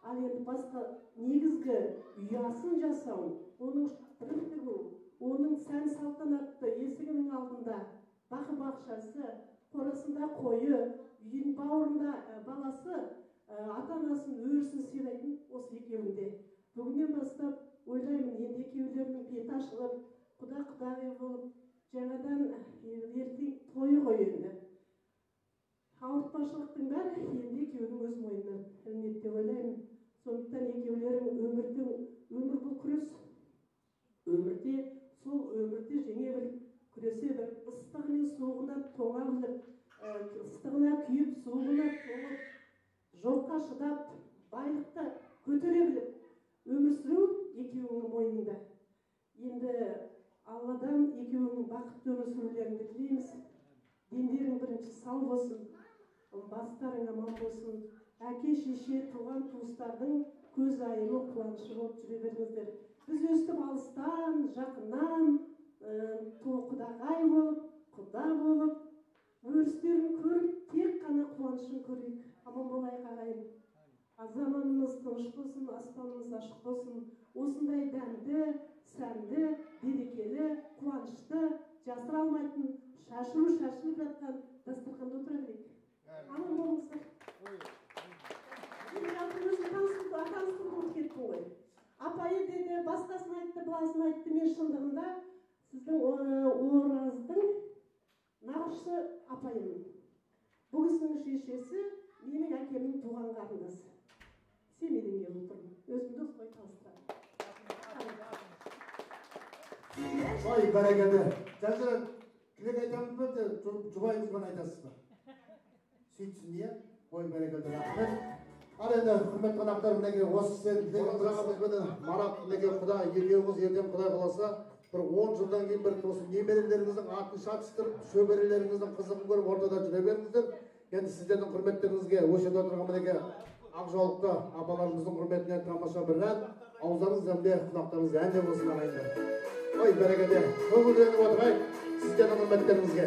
Ал енді басқа негізгі ұясын жасау, оның шатырын тігу, оның сән салтанатты есігінің алдында бақы бақшасы, қорасында қойы, үйінің бауырында баласы, ата-анасын өрісін сыйлайтын осы екеуінде. Бүгіннен бастап ойлаймын, енді екеулерінің беті ашылып, құда-құдағи болып, жаңадан ертең тойы ғой енді. Ауыртпашылықтың бәрі енді екеуінің өз мойнына ілінеді деп ойлаймын. Сондықтан екеулерің өмір бұл күрес. Өмірде, сол өмірде жеңе біліп, күресе біліп, ыстығы мен суығына тоңа біліп, ыстығына күйіп, суығына тоңып, жоққа шыдап, байлықты көтере біліп, өмір сүру екеуіңнің мойныңда. Енді Алладан екеуіңнің бақытты өмір сүрулеріңді тілейміз. Дендерің бірінші сау болсын, бастарың аман болсын. Әке, шеше, туған туыстардың көз айымы, қуанышы болып жүре беріңіздер. Біз өстіп алыстан, жақыннан, құдағай болып, құда болып, өрістерін көріп, тек қана қуанышын көрейік. Аман болайық, ағайын. Заманымыз тыныш болсын, аспанымыз ашық болсын. Осындай дәмді, сәнді, берекелі, қуанышты, жасыра алмайтын, шашылу шашылып жатқан дастарханда отыра берейік. Аман болыңыздар. Мен өзім таныстырып ұмытып кеттім ғой. Апайы деді, басқасын айтты, быласын айтты. Мен шындығында сіздің Ораздың нағашы апайымын. Бұл кісінің шешесі менің әкемнің туған қарындасы. Семейден келіп отырмын. Өзімді осылай таныстырамын. Ой, бәрекелді. Жазира, тілек айтамыз ба, жұбайыңызбен айтасыз ба? Сөйтсін, иә? Ой, бәрекелді, рахмет. Ал енді, құрметті қонақтар, мінекей осы сіздердің тілегіңіз, Марат, мінекей құда, екеуіңіз ертең Құдай қаласа, бір 10 жылдан кейін бір осы немерелеріңіздің атын шатыстырып, шөберелеріңіздің қызығын көріп ортада жүре беріңіздер. Енді сіздердің құрметтеріңізге осы жерде отырған мінекей ақ жаулықты апаларымыздың құрметіне тамаша бір ән, ауыздарыңыз дәмде, құлақтарыңыз әнде болсын, ағайындар. Ой, бәрекелді, көңілденіп отырайық сіздердің құрметтеріңізге.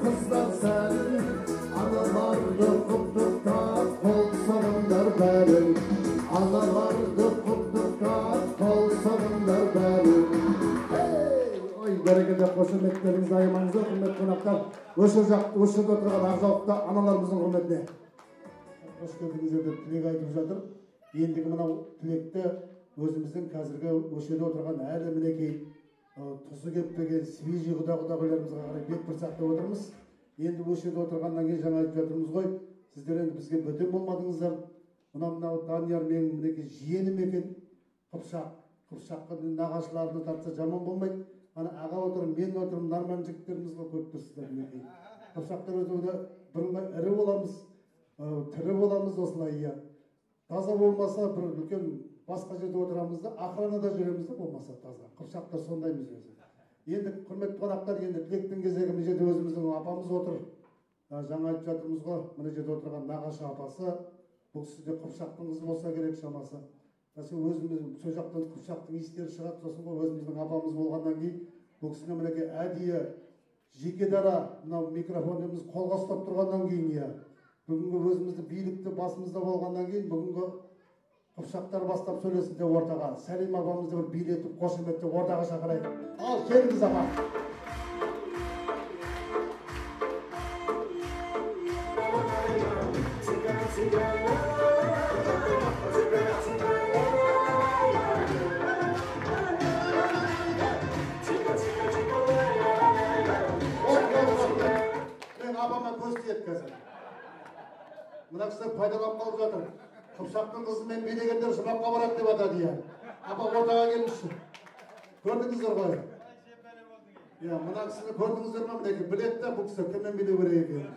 Қыздар сәнін, аналарды құттықтап қол соғыңдар бәрін. Бәрекелді, қошеметтеріңізді аямаңыздар, құрметті қонақтар. Осы жерде отырған ақжаулықты аналарымыздың құрметіне. Қош келдіңіздер деп тілек айтып жатыр. Ендігі мынау тілекті өзіміздің қазіргі осы жерде отырған әлі мінекей тұзы кеппеген свежий құда-құдағиларымызға қарай бет бұрсақ деп отырмыз. Енді осы жерде отырғаннан кейін жаңа айтып жатырмыз ғой, сіздер енді бізге бөтен болмадыңыздар. Мынау Данияр менің мінекей жиенім екен, Қыпшақ. Қыпшаққа нағашыларына тартса жаман болмайды. Ана аға отыр, мен отырмын, норман жігіттеріміз ғой, көріп тұрсыздар мінекей. Қыпшақтар өзі бұрынғы ірі боламыз, тірі боламыз осылай, иә. Таза болмаса бір үлкен басқа жерде отырамыз да, охранада жүреміз де болмаса таза. Қыпшақтар сондаймыз өзі. Енді құрметті қонақтар, енді тілектің кезегі мына жерде өзіміздің апамыз отыр. Жаңа айтып жатырмыз ғой, мына жерде отырған нағашы апасы, бұл кісі де Қыпшақтың қызы болса керек шамасы. Өзіміз сол жақтан Қыпшақтың иістері шығады, сосын ғой өзіміздің апамыз болғаннан кейін бұл кісіні мінекей әдейі жеке дара мынау микрофонымыз қолға ұстап тұрғаннан кейін, иә, бүгінгі өзімізді билікті басымызда болғаннан кейін бүгінгі Қыпшақтар бастап сөйлесін деп ортаға Сәлим апамызды бір билетіп қошеметтеп ортаға шақырайық. Ал келіңіз апа. Мен апама көз тиеді қазір. Мына кісілер пайдаланып қалып жатыр. Қыпшақтың қызымен билегендер жұмаққа барады деп атады, иә. Апа ортаға келіңізші. Көрдіңіздер ғой. Иә, мына кісіні көрдіңіздер ме, мінекей біледі де бұл кісі кіммен билеу керек екенін.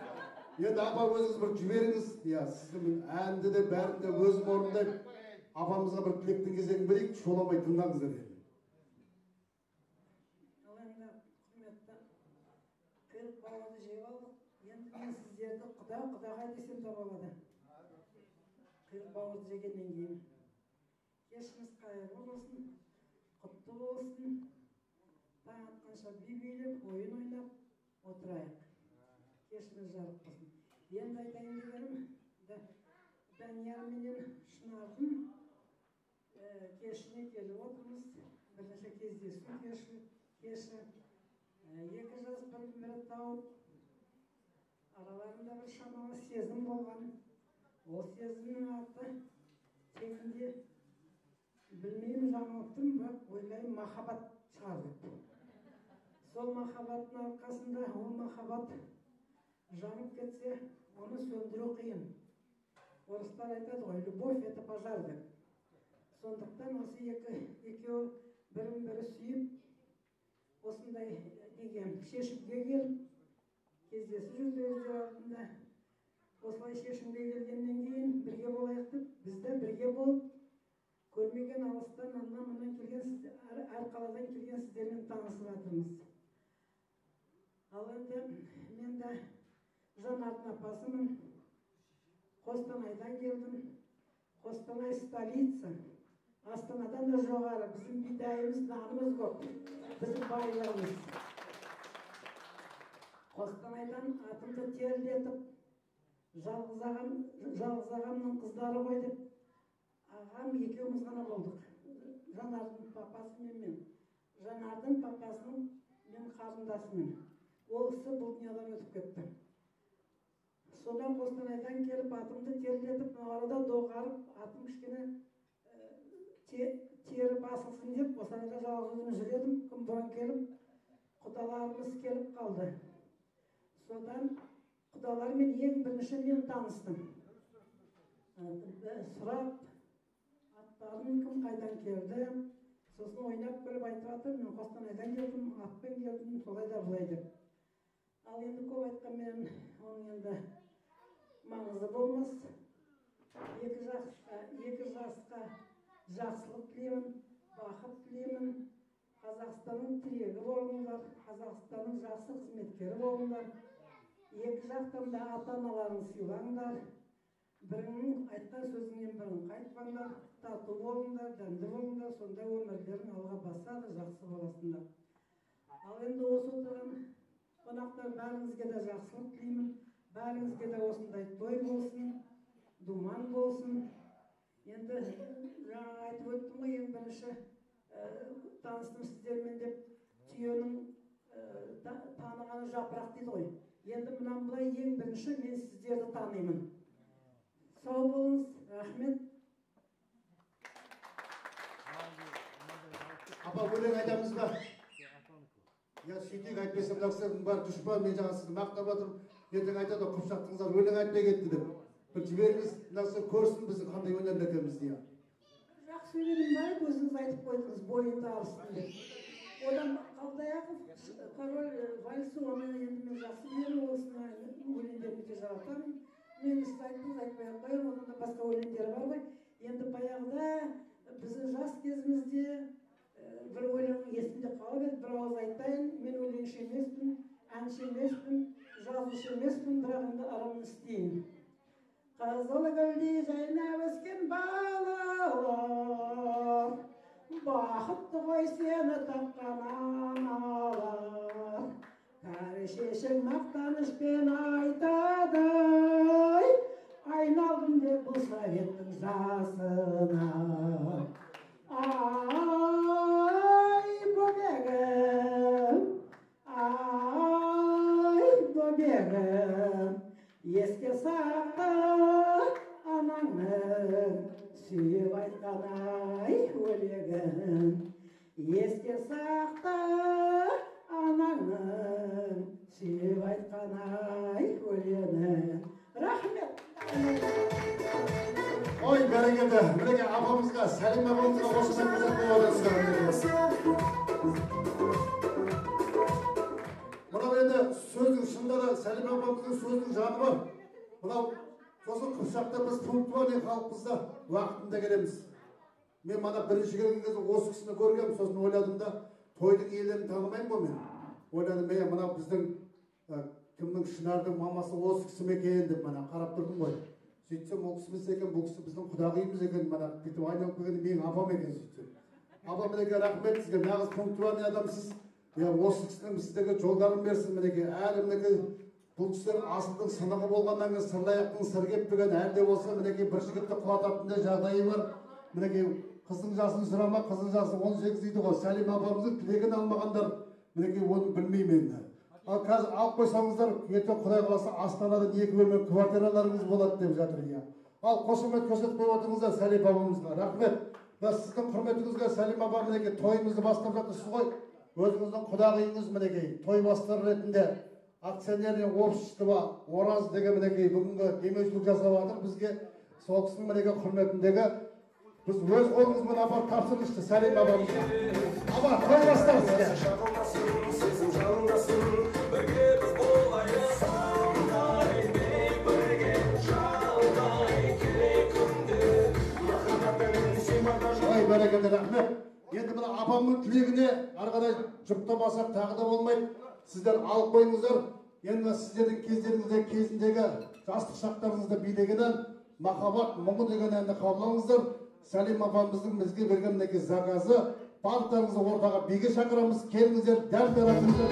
Енді апа өзіңіз бір жіберіңіз. Иә, сіздің әнді де бәрін де өзім орындаймын. Апамызға бір тілектің кезегін берейік, шоламай тыңдаңыздар енді. Ал енді құрметті қиырық бауырды жеп алдық. Енді мен сіздерді құда құдағай десем де болады. Қиырық бауырды жегеннен кейін. Кешіңіз қайырлы болсын, құтты болсын. Таң атқанша би билеп, ойын ойнап отырайық. Кешіңіз жарық болсын. Енді айтайын дегенім, Данияр менен Шынардың кешіне келіп отырмыз. Бірінші кездесу кеші. Екі жас бірін-бірі тауып, араларында бір шамалы сезім болған. Ол сезімнің аты тегінде білмеймін, жаңылыптым, бірақ ойлаймын махаббат шығар деп. Сол махаббаттың арқасында ол махаббат жанып кетсе, оны сөндіру қиын. Орыстар айтады ғой, любовь это пожар деп. Сондықтан осы екеуі бірін-бірі сүйіп, осындай деген шешімге келіп, кездесіп жүрді өздері алдында. Осылай шешімге келгеннен кейін бірге болайық деп, біз де бірге болып, көрмеген алыстан, аннан-мыннан келген, әр қаладан келген сіздермен танысып жатырмыз. Ал енді мен де Жанардың апасымын. Қостанайдан келдім. Қостанай столица. Астанадан да жоғары. Біздің бидайымыз, нанымыз көп. Біздің байлығымыз. Қостанайдан атымды терлетіп, жалғыз ағамның қыздары ғой деп, ағам екеуміз ғана болдық. Жанардың папасы мен мен. Жанардың папасының мен қарындасымын. Ол кісі бұл дүниеден өтіп кетті. Содан Қостанайдан келіп, атымды терлетіп, арада доғарып, атым кішкене тері басылсын деп, Қостанайда жалғыз өзім жүр едім. Күн бұрын келіп, құдаларымыз келіп қалды. Содан құдалармен ең бірінші мен таныстым. Сұрап, аттарын кім қайдан келді, сосын ойнап күліп айтып жатыр, мен Қостанайдан келдім, атпен келдім, солай да былай деп. Ал енді көп айтқанмен оның енді маңызы болмас. Екі жасқа жақсылық тілеймін, бақыт тілеймін. Қазақстанның тірегі болыңдар, Қазақстанның жақсы қызметкері болыңдар. Екі жақтан да ата-аналарын сыйлаңдар. Бірінің айтқан сөзінен бірін қайтпаңдар, тату болыңдар, дәмді болыңдар, сонда өмірлерің алға басады, жақсы боласыңдар. Ал енді осы отырған қонақтар бәріңізге де жақсылық тілеймін. Бәріңізге де осындай той болсын, думан болсын. Енді жаңа айтып өттім ғой, ең бірінші таныстым сіздермен деп, түйенің Танығаны жапырақ дейді ғой. Енді мынан былай ең бірінші мен сіздерді танимын. Сау болыңыз, рахмет. Апа, өлең айтамыз ба? Я сөйтейік, әйтпесе мына кісілердің бәрі дұшпан, мен жаңа сізді мақтап жатырмын. Ертең айтады, қыпшақтыңыздар өлең айтпай кетті деп. Бір жіберіңіз, мына кісілер көрсін біздің қандай өнерлі екенімізді. Жақсы сөйледім ба, өзіңіз айтып қойдыңыз, бойын табыстым деп. Одан Қалдаяқов, король вальсы, оны енді мен жақсы білемін, осыны өлеңдерін өте жаратамын. Мен сіз айттыңыз, айтпай ақ қояйын, оның да басқа өлеңдері бар ғой. Енді баяғыда біздің жас кезімізде бір өлең есімде қалып еді, бір ауыз айтайын. Мен өлеңші емеспін, әнші емеспін, жазушы емеспін, бірақ енді арамын істейін. Қызыл гүлдей жайнап өскен балалар, бақытты ғой сені тапқан аналар. Кәрі шешең мақтанышпен айтады, айналдым деп бұл советтің жасына. Ай, бөбегім, ай, бөбегім, еске сақта анаңның сүйіп айтқан ай өлегін. Еске сақта анаңның сүйіп айтқан ай өлеңін. Рахмет. Ой, бәрекелді. Мінекей апамызға, Сәлима апамызға қошемет көрсетіп отырсыздар. Мынау енді сөздің шынында да Сәлима апамыздың сөзінің жаны бар. Мынау сосын Қыпшақта біз пунктуальный халықпыз да, уақытында келеміз. Мен мана бірінші келген кезде осы кісіні көргенмін, сосын ойладым да, тойдың иелерін танымаймын ғой мен. Ойладым, е, мынау біздің кімнің, Шынардың мамасы осы кісі ме екен деп мана қарап тұрдым ғой. Сөйтсем, ол кісі емес екен, бұл кісі біздің құдағиымыз екен, мана бүйтіп айналып келгенде менің апам екен сөйтсем. Апа, мінекей рахмет сізге, нағыз пунктуальный адамсыз. Иә, осы кісінің сіздерге жолдарын берсін, мінекей әлі мінекей бұл кісілер асылдың сынығы болғаннан кейін сырлаяқтың сыры кеппеген, әлі де болса мінекей бір жігітті құлататындай жағдайы бар. Мінекей қыздың жасын сұрама, қыздың жасы 18 дейді ғой. Сәлима апамыздың тілегін алмағандар мінекей оны білмеймін енді. Ал қазір алып қойсаңыздар, ертең Құдай қаласа Астанадан 2 бөлме квартираларыңыз болады деп жатыр. Иә. Ал қошемет көрсетіп қойып отырыңыздар Сәлима апамызға. Рахмет. Мына сіздің құрметіңізге Сәлима апа мінекей тойымызды бастап жатырсыз ғой. Өзіңіздің құдағиыңыз мінекей той бастар ретінде акционерное общество Ораз деген мінекей бүгінгі демеушілік жасап жатыр бізге. Сол кісінің мінекей құрметіндегі біз өз қолымызбен апарып тапсырыңызшы Сәлима апамызға. Апа, той бастар сізге. Ой, бәрекелді, рахмет. Енді мына апамның тілегіне ары қарай жұптамасақ тағы да болмайды. Сіздер алып қойыңыздар. Енді сіздердің кездеріңізде кезіндегі жастық шақтарыңызда билеген ән махаббат мұңы деген әнді қабылдаңыздар. Сәлима апамыздың бізге берген мінекей заказы. Барлықтарыңызды ортаға биге шақырамыз. Келіңіздер, дәл таратыңыздар.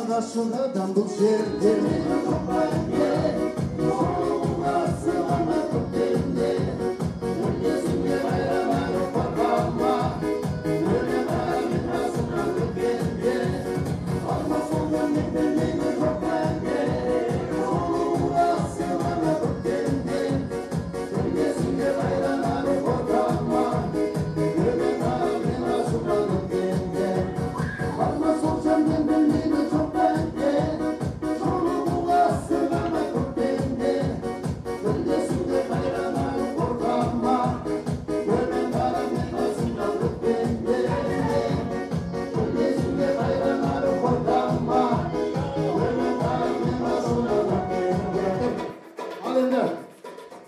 Ғашық адам бұл жерде. Жолығуға асыға ма көктемде, өлгесінге қайран ары қорқа ма, төмен қара мен қасымнан өткенде, алма солды мен білмеймін жоқ мәнде. Жолығуға асыға ма көктемде, өлгесінге қайран ары қорқа ма, төмен қара мен қасымнан өткенде, алма солшы мен білмеймін жоқ мәнде. Жолығуға асыға ма көктемде, өлгесінге қайран ары қорқа ма, төмен қара мен қасымнан өткенде, өлгесінге қайран ары қорқа ма, төмен қара мен қасымнан өткенде. Ал енді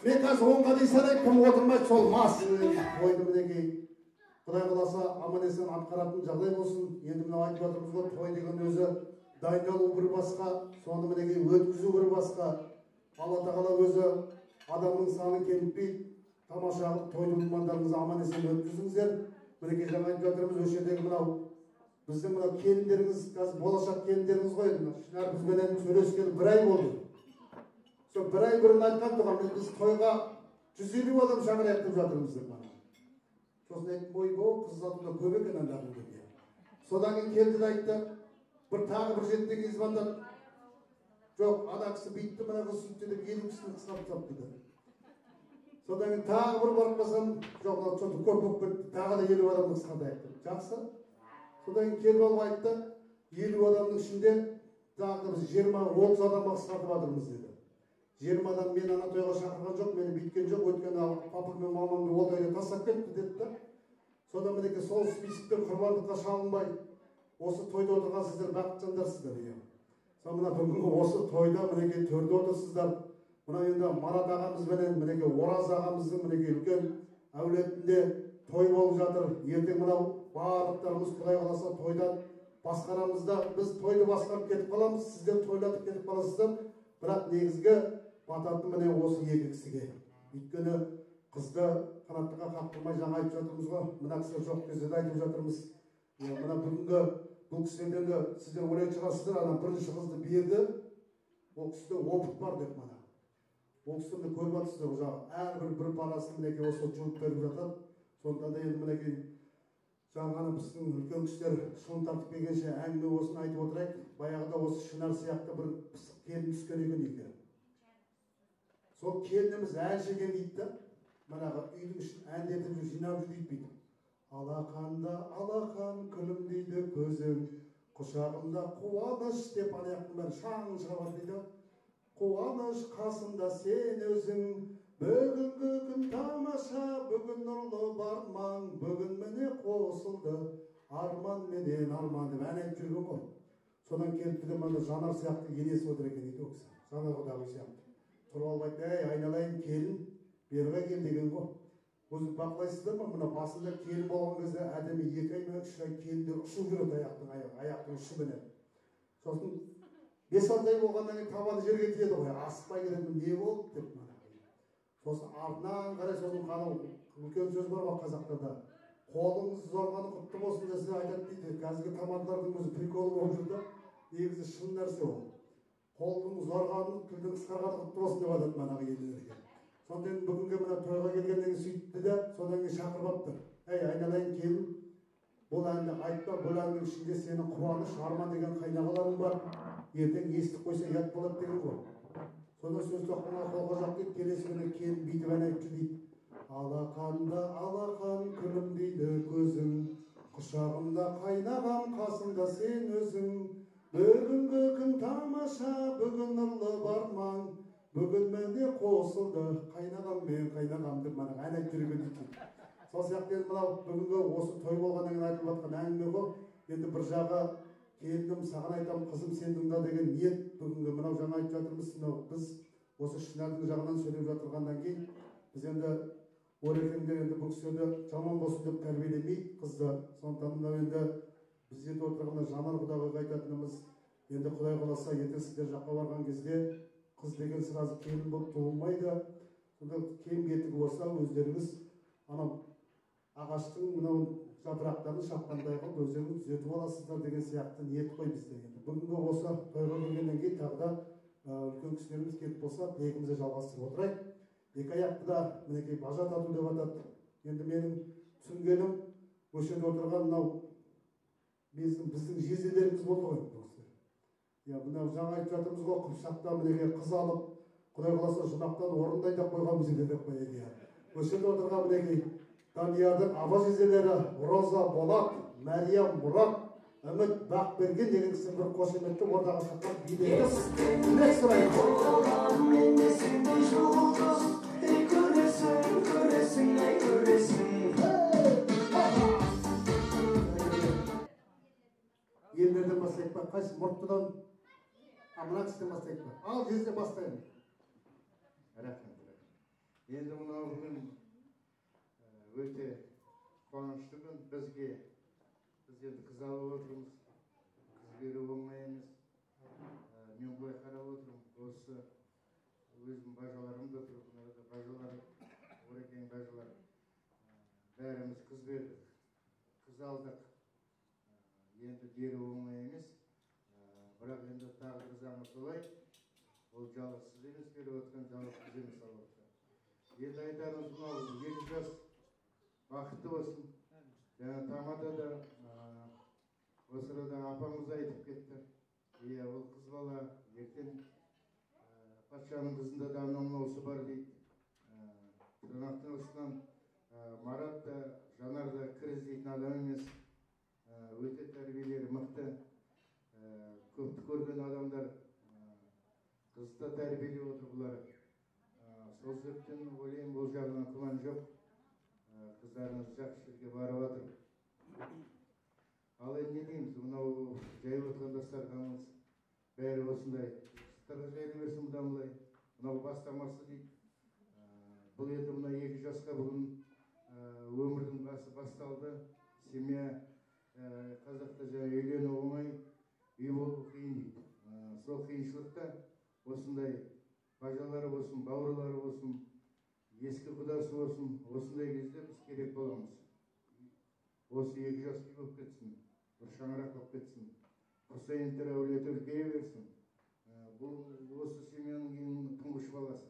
мен қазір 10-ға дейін санаймын, кім отырмайды сол мас. Тойды мінекей Құдай қаласа аман есен атқаратын жағдай болсын. Енді мынау айтып жатырмыз ғой, той деген өзі дайындалу бір басқа, соны мінекей өткізу бір басқа. Алла тағала өзі адамның санын кемітпей, тамаша қылып тойды думандарыңызды аман есен өткізіңіздер. Мінекей жаңа айтып жатырмыз, осы жердегі мынау біздің мынау келіндеріңіз, қазір болашақ келіндеріңіз ғой енді. Шынар бізбенен сөйлескелі бір ай болды. Сол бір ай бұрын айтқан тұғын, біз тойға 150 адам шақырайық деп жатырмыз деп мана. Сосын айттым, ойбой, қыз ұзатуда көп екен андағы деп. Содан кейін келді де айтты, бір тағы бір жетіден кейін звондады. Жоқ, ана кісі бүйтті, мына қыз сөйтті деп 50 кісіні қысқартып тастапты деді. Содан кейін тағы бір барып қалсам, жоқ, мынау что-то көп болып кетті, тағы да 50 адамды қысқартайық деп. Жақсы. Содан кейін келіп алып айтты, 50 адамның ішінде тағы да біз 20-30 адамға қысқартып жатырмыз деді. 20 адам мені ана тойға шақырған жоқ, мені бүйткен жоқ, өйткені папам мен мамамды ол тойда тастап кетті деді да. Содан мінекей сол списоктен құрбандыққа шалынбай, осы тойда отырған сіздер бақытты жандарсыздар иә. Сол мына бүгінгі осы тойда мінекей төрде отырсыздар. Мына енді Марат ағамызбенен мінекей Ораз ағамыздың мінекей үлкен әулетінде той болып жатыр. Ертең мынау барлықтарымыз Құдай қаласа тойдан басқарамыз да, біз тойды басқарып кетіп қаламыз, сіздер тойлатып кетіп қаласыздар. Бірақ негізгі бататын міне осы екі кісіге. Өйткені қызды қанаттыға қақтырмай жаңа айтып жатырмыз ғой, мына кісілер жоқ кезде де айтып жатырмыз. Мына бүгінгі бұл кісілерден де сіздер ойлайтын шығарсыздар, ана бірінші қызды берді, ол кісіде опыт бар деп мана. Ол кісіні көріп жатырсыздар, жаңағы әрбір бір парасын мінекей осы жұлып беріп жатады. Сондықтан да енді мінекей жаңа ғана біздің үлкен кісілер шылым тартып келгенше әңгіме осыны айтып отырайық. Баяғыда осы Шынар сияқты бір пысық келін түскен екен үйге. Сол келініміз әнші екен дейді да, манағы үйдің ішін әндетіп жүр, жинап жүр дейді бүйтіп. Алақанда алақан күлімдейді көзің, құшағымда қуаныш деп ана жақтың бәрі шаң шығарады дейді. Қуаныш қасымда сен өзің, бүгінгі күн тамаша, бүгін нұрлы бармаң, бүгін міне қосылды арман менен арман деп ән айтып жүрген ғой. Содан келіпті де мына Жанар сияқты енесі отыр екен дейді ол кісі, Жанар құдағи сияқты. Тұрып алып айтты, әй айналайын келін, беріға кел деген ғой. Өзі бақылайсыздар ма, мына басында келін болған кезде әдемі 2 ай ма 3 ай келіндер ұшып жүреді аяқтың ұшыменен. Сосын 5-6 ай болғаннан кейін табаны жерге тиеді ғой, асықпай келеді, не болды деп мана. Сосын артынан қарай сосын қанау үлкен сөз бар ғой қазақтарда. Қолыңыз зорғаны құтты болсын десе айтады дейді. Қазіргі тамадалардың өзі приколы болып жүр да, негізі шын нәрсе ол. Қолдың зорғаны, тілдің қысқарғаны құтты болсын деп айтады манағы елдерге. Сонда енді бүгінгі мына тойға келгеннен кейін сөйтті де, содан кейін шақырып алыпты. Әй, айналайын келін, бұл әнді айтпа, бұл әннің ішінде сенің қуаныш, арман деген қайнағаларың бар. Ертең естіп қойса ұят болады деген ғой. Сонда сөз тоқтамай қолға жақ дейді, келесі күні келін бүйтіп ән айтып жүр дейді. Алақанда алақан күлімдейді көзің, құшағымда қайнағам қасымда сен өзің. Бүгінгі күн тамаша, бүгін нұрлы бармаң, бүгін міне қосылды қайнағам мен қайнағам деп мана ән айтып жүрген дейді. Сол сияқты енді мынау бүгінгі осы той болғаннан кейін айтылып жатқан әңгіме ғой. Енді бір жағы келінім саған айтамын, қызым сен тыңда деген ниет бүгінгі мынау жаңа айтып жатырмыз, мынау біз осы Шынардың жағынан сөйлеп жатырғаннан кейін біз енді орекеңдер енді бұл кісілерді жаман болсын деп тәрбиелемейді қызды. Сондықтан мынау енді біз енді отырғанда Жанар құдағиға айтатынымыз, енді Құдай қаласа ертең сіздер жаққа барған кезде қыз деген сразу келін болып туылмайды. Сонда кем кетігі болса өздеріңіз анау Ағаштың мынау жапырақтарын шапқандай қылып өздеріңіз түзетіп аласыздар деген сияқты ниет қой бізде. Енді бүгінгі осы тойға келгеннен кейін тағы да үлкен кісілеріміз келіп болса, тілегімізді жалғастырып отырайық. Екі аяқты да мінекей бажа тату деп атады. Енді менің түсінгенім, осы жерде отырған мынау біздің жезделеріміз болды ғой бұл кісілер. Иә, мынау жаңа айтып жатырмыз ғой, Қыпшақта мінекей қыз алып, Құдай қаласа жұмақтан орын дайындап қойғанбыз еді деп қояйық. Иә. Осы жерде отырған мінекей Даниярдың аба жезделері Роза, Болат, Мәриям, Мұрат, Үміт, Бақберген деген кісі бір қошеметті ортаға шаққан билерді тілек сұраймыз. Елдерден бастайық па? Қайсы мұрттыдан? Мына кісіден бастайық па? Ал жезде бастаймын. Рахмет. Енді мынау күн өте қуанышты күн бізге. Біз енді қыз алып отырмыз. Қыз беру оңай емес. Мен былай қарап отырмын. Осы өзім бажаларым да тұр. Мына бажалар, Орекең бажалар. Бәріміз қыз бердік. Қыз алдық. Енді беру оңай емес. Бірақ енді тағдыр заңы солай. Ол жалғыз сіз емес беріп отқан, жалғыз қыз емес алып отқан. Енді айтарымыз мынау, екі жас бақытты болсын. Жаңа тамада да осы арада апамыз айтып кетті. Иә, ол қыз бала ертең патшаның қызында да анау мынаусы бар дейді. Тырнақтың астынан Марат та, Жанар да кір іздейтін адам емес. Өте тәрбиелері мықты, көпті көрген адамдар, қызды да тәрбиелеп отыр бұлар. Сол себептен ойлаймын, бұл жағынан күмән жоқ. Қыздарымыз жақсы жерге барып жатыр. Ал енді не дейміз, мынау жайып отырған дастарханымыз бәрі осындай жастарға жайыла берсін бұдан былай. Мынау бастамасы дейді. Бұл енді мына екі жасқа бүгін өмірдің басы басталды. Семья қазақта жаңа үйлену оңай, үй болу қиын дейді. Сол қиыншылықта осындай бажалары болсын, бауырлары болсын, ескі құдасы болсын, осындай кезде біз керек боламыз. Осы екі жас үй болып кетсін, бір шаңырақ болып кетсін, Құсайыновтар әулеті үлкейе берсін. Бұл осы семьяның ең тұңғыш баласы.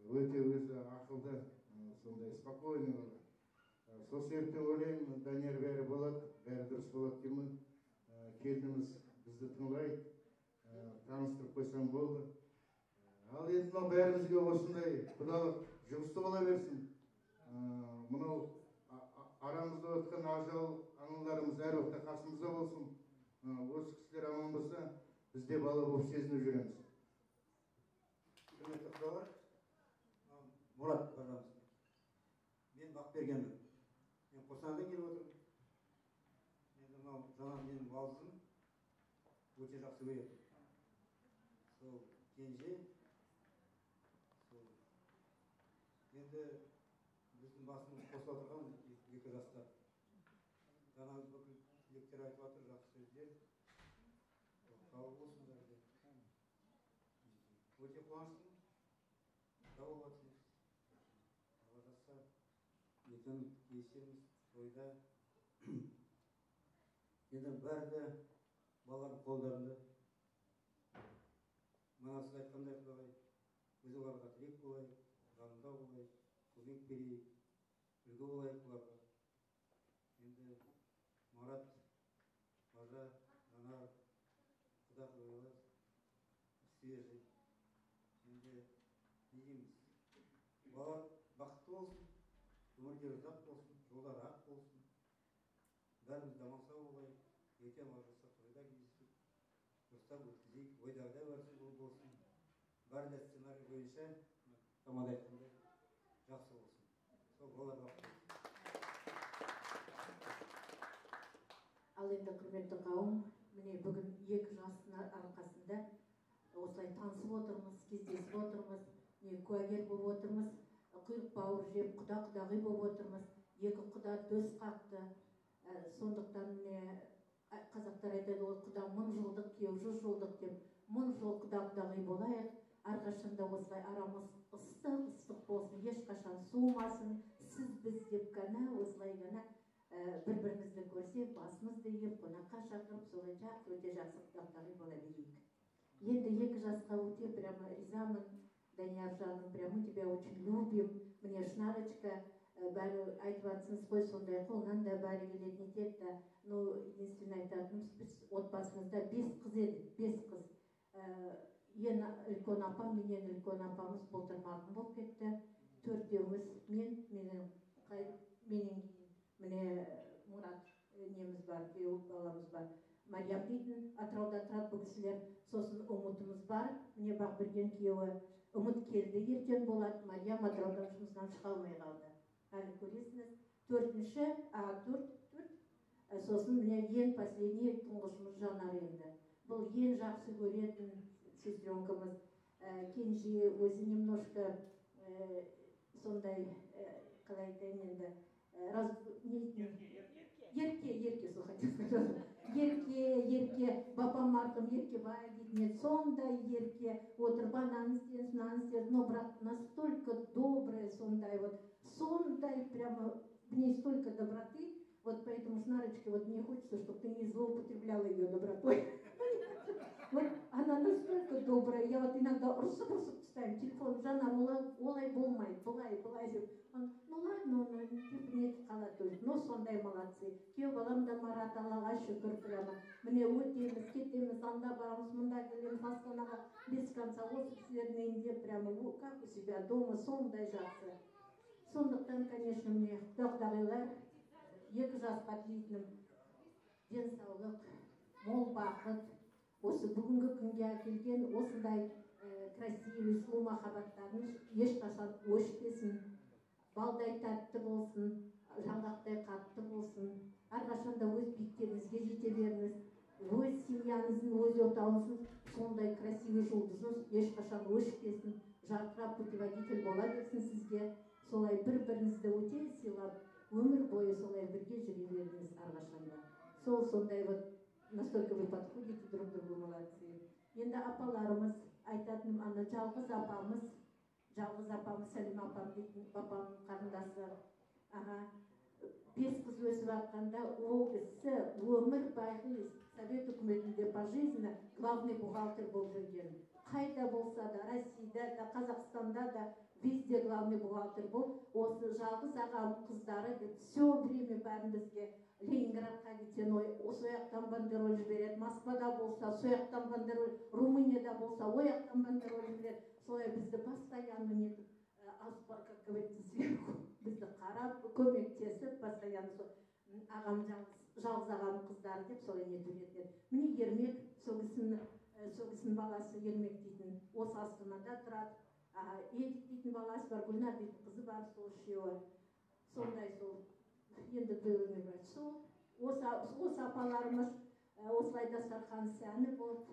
Өте өзі ақылды, сондай спокойный бала. Сол себептен ойлаймын, Данияр бәрі болады, бәрі дұрыс болады деймін. Келініміз бізді тыңдайды, таныстырып қойсаң болды. Ал енді мынау бәрімізге осындай құдалық жұмысты бола берсін. Мынау арамызда өткен ажал аналарымыз әр уақытта қасымызда болсын. Осы кісілер аман болса, біз де бала болып сезініп жүреміз. Құрметті құдалар, Мұрат бажамыз. Мен Бақбергенмін. Мен Қостанайдан келіп отырмын. Енді мынау жаңа менің балдызым өте жақсы көреді. Сол кенже, сол енді біздің басымыз қосыла тұрған екі жастар. Жаңа бүкіл тілектер айтып жатыр, жақсы сөздер. Қабыл болсын бәрі де. Өте қуаныштымын. Сау болыңыз. Алла жазса, ертең кездесеміз тойда. Енді бәрі де балалардың қолдарында. Мана сіз айтқандай, құдағай, біз оларға тілек болайық, жанында болайық, көмек берейік, үлгі болайық оларға. Енді Марат, бажа, Жанар, құда құдағайлар, свежий. Енді не дейміз? Балалар бақытты болсын, өмірлері ұзақ болсын, жолдары ақ болсын. Бәріміз аман сау болайық. Ертең Алла жазса тойда кездесіп, дұрыстап өткізейік, ойдағыдай болсын. Бәрі де сценарий бойынша, тамада айтқандай, жақсы болсын. Сол балалар бақытты болсын. Ал енді құрметті қауым, міне бүгін екі жастың арқасында осылай танысып отырмыз, кездесіп отырмыз, міне куәгер болып отырмыз, құйрық бауыр жеп, құда құдағи болып отырмыз, екі құда төс қақты. Сондықтан міне қазақтар айтады ғой, құда мың жылдық, күйеу жүз жылдық деп. Мың жыл құда құдағи болайық, әрқашанда осылай арамыз ыстық ыстық болсын, ешқашан суымасын, Сіз біз деп қана, осылай ғана бір бірімізді көрсек, басымызды иіп, қонаққа шақырып, солай жақсы, өте жақсы құда бола берейік. Енді екі жасқа өте прямо ризамын. Данияр жаным, прямо мы тебя очень любим. Міне, Шынарочка, бәрі айтып жатсыңыз ғой, сондай қолынан да бәрі келеді, нетеді да. Но единственное айтатынымыз, біз отбасымызда бес қыз едік, бес қыз. Ең үлкен апам, менен үлкен апамыз былтыр марқұм болып кетті. Төртеуміз, мен, менен кейін міне Мұрат неміз бар, күйеу баламыз бар, Мариям дейтін, Атырауда тұрады бұл кісілер. Сосын Үмітіміз бар, міне, Бақберген күйеуі. Үміт келді, ертең болады. Мариям Атыраудан жұмысынан шыға алмай қалды, әлі көресіңіз. Төртінші, а төрт, төрт. Сосын міне, ең последний тұңғышымыз Жанар. Енді бұл ең жақсы көретін сестренкамыз. Кенже өзі немножко сондай, қалай айтайын енді, раз, ерке, ерке, сол хотел сказать, ерке, ерке. Папам марқұм Еркебай дейтін еді, сондай ерке, отырып ананы істеңіз, мынаны істеңіз, но бірақ настолько добрая, сондай вот, сондай прямо в ней столько доброты. Вот поэтому, Шнарочка, вот мне хочется, чтобы ты не злоупотребляла ее добротой. Вот она настолько добрая, я вот иногда ұрысып ұрысып тастаймын, телефон: «Жанар, олай болмайды, былай, былай», — деп. «Ну ладно», оны деп нетіп қалады. То есть, но сондай молодцы. Күйеу балам да Марат, Аллаға шүкір, прямо. Міне, өтеміз, кетеміз, анда барамыз, мында келеміз, Астанаға без конца осы кісілердің үйінде прямо как у себя дома, сондай жақсы. Сондықтан, конечно, міне, құда құдағилар, екі жасқа тілейтінім денсаулық, мол бақыт, осы бүгінгі күнге әкелген осындай красивый, сұлу махаббаттарыңыз ешқашан өшпесін, балдай тәтті болсын, жаңғақтай қатты болсын. Әрқашанда өз биіктеріңізге жете беріңіз, өз семьяңыздың, өз отауыңыздың сондай красивый жұлдызыңыз ешқашан өшпесін, жарқырап путеводитель бола берсін сізге. Солай бір біріңізді өте сыйлап, өмір бойы солай бірге жүре беріңіз әрқашанда. Сол сондай вот, настолько вы подходите друг другу, молодцы. Енді апаларымыз, айтатыным, ана жалғыз апамыз, жалғыз апамыз Сәлима апам дейтін, папамның қарындасы. Аға, бес қыз өсіп жатқанда ол кісі өмір бақи совет үкіметінде пожизненно главный бухгалтер болып жүрген. Қайда болса да, Россияда да, Қазақстанда да, везде главный бухгалтер болып, осы жалғыз ағам қыздары деп все время бәрін бізге, Ленинградқа кетсең, ой, осы жақтан бандероль жібереді, Москвада болса, сол жақтан бандероль, Румынияда болса, ол жақтан бандероль жібереді. Солай бізді постоянно нетіп, как говорится, сверху бізді қарап, көмектесіп, постоянно сол ағам, жалғыз, жалғыз ағамның қыздары деп солай нетіп еді. Міне, Ермек, сол кісінің баласы Ермек дейтін, осы Астанада тұрады. Едік дейтін баласы бар, Гүлнар дейтін қызы бар, сол үшеуі сондай. Сол енді двоюродный брат. Сол осы апаларымыз осылай дастархан сәні болып,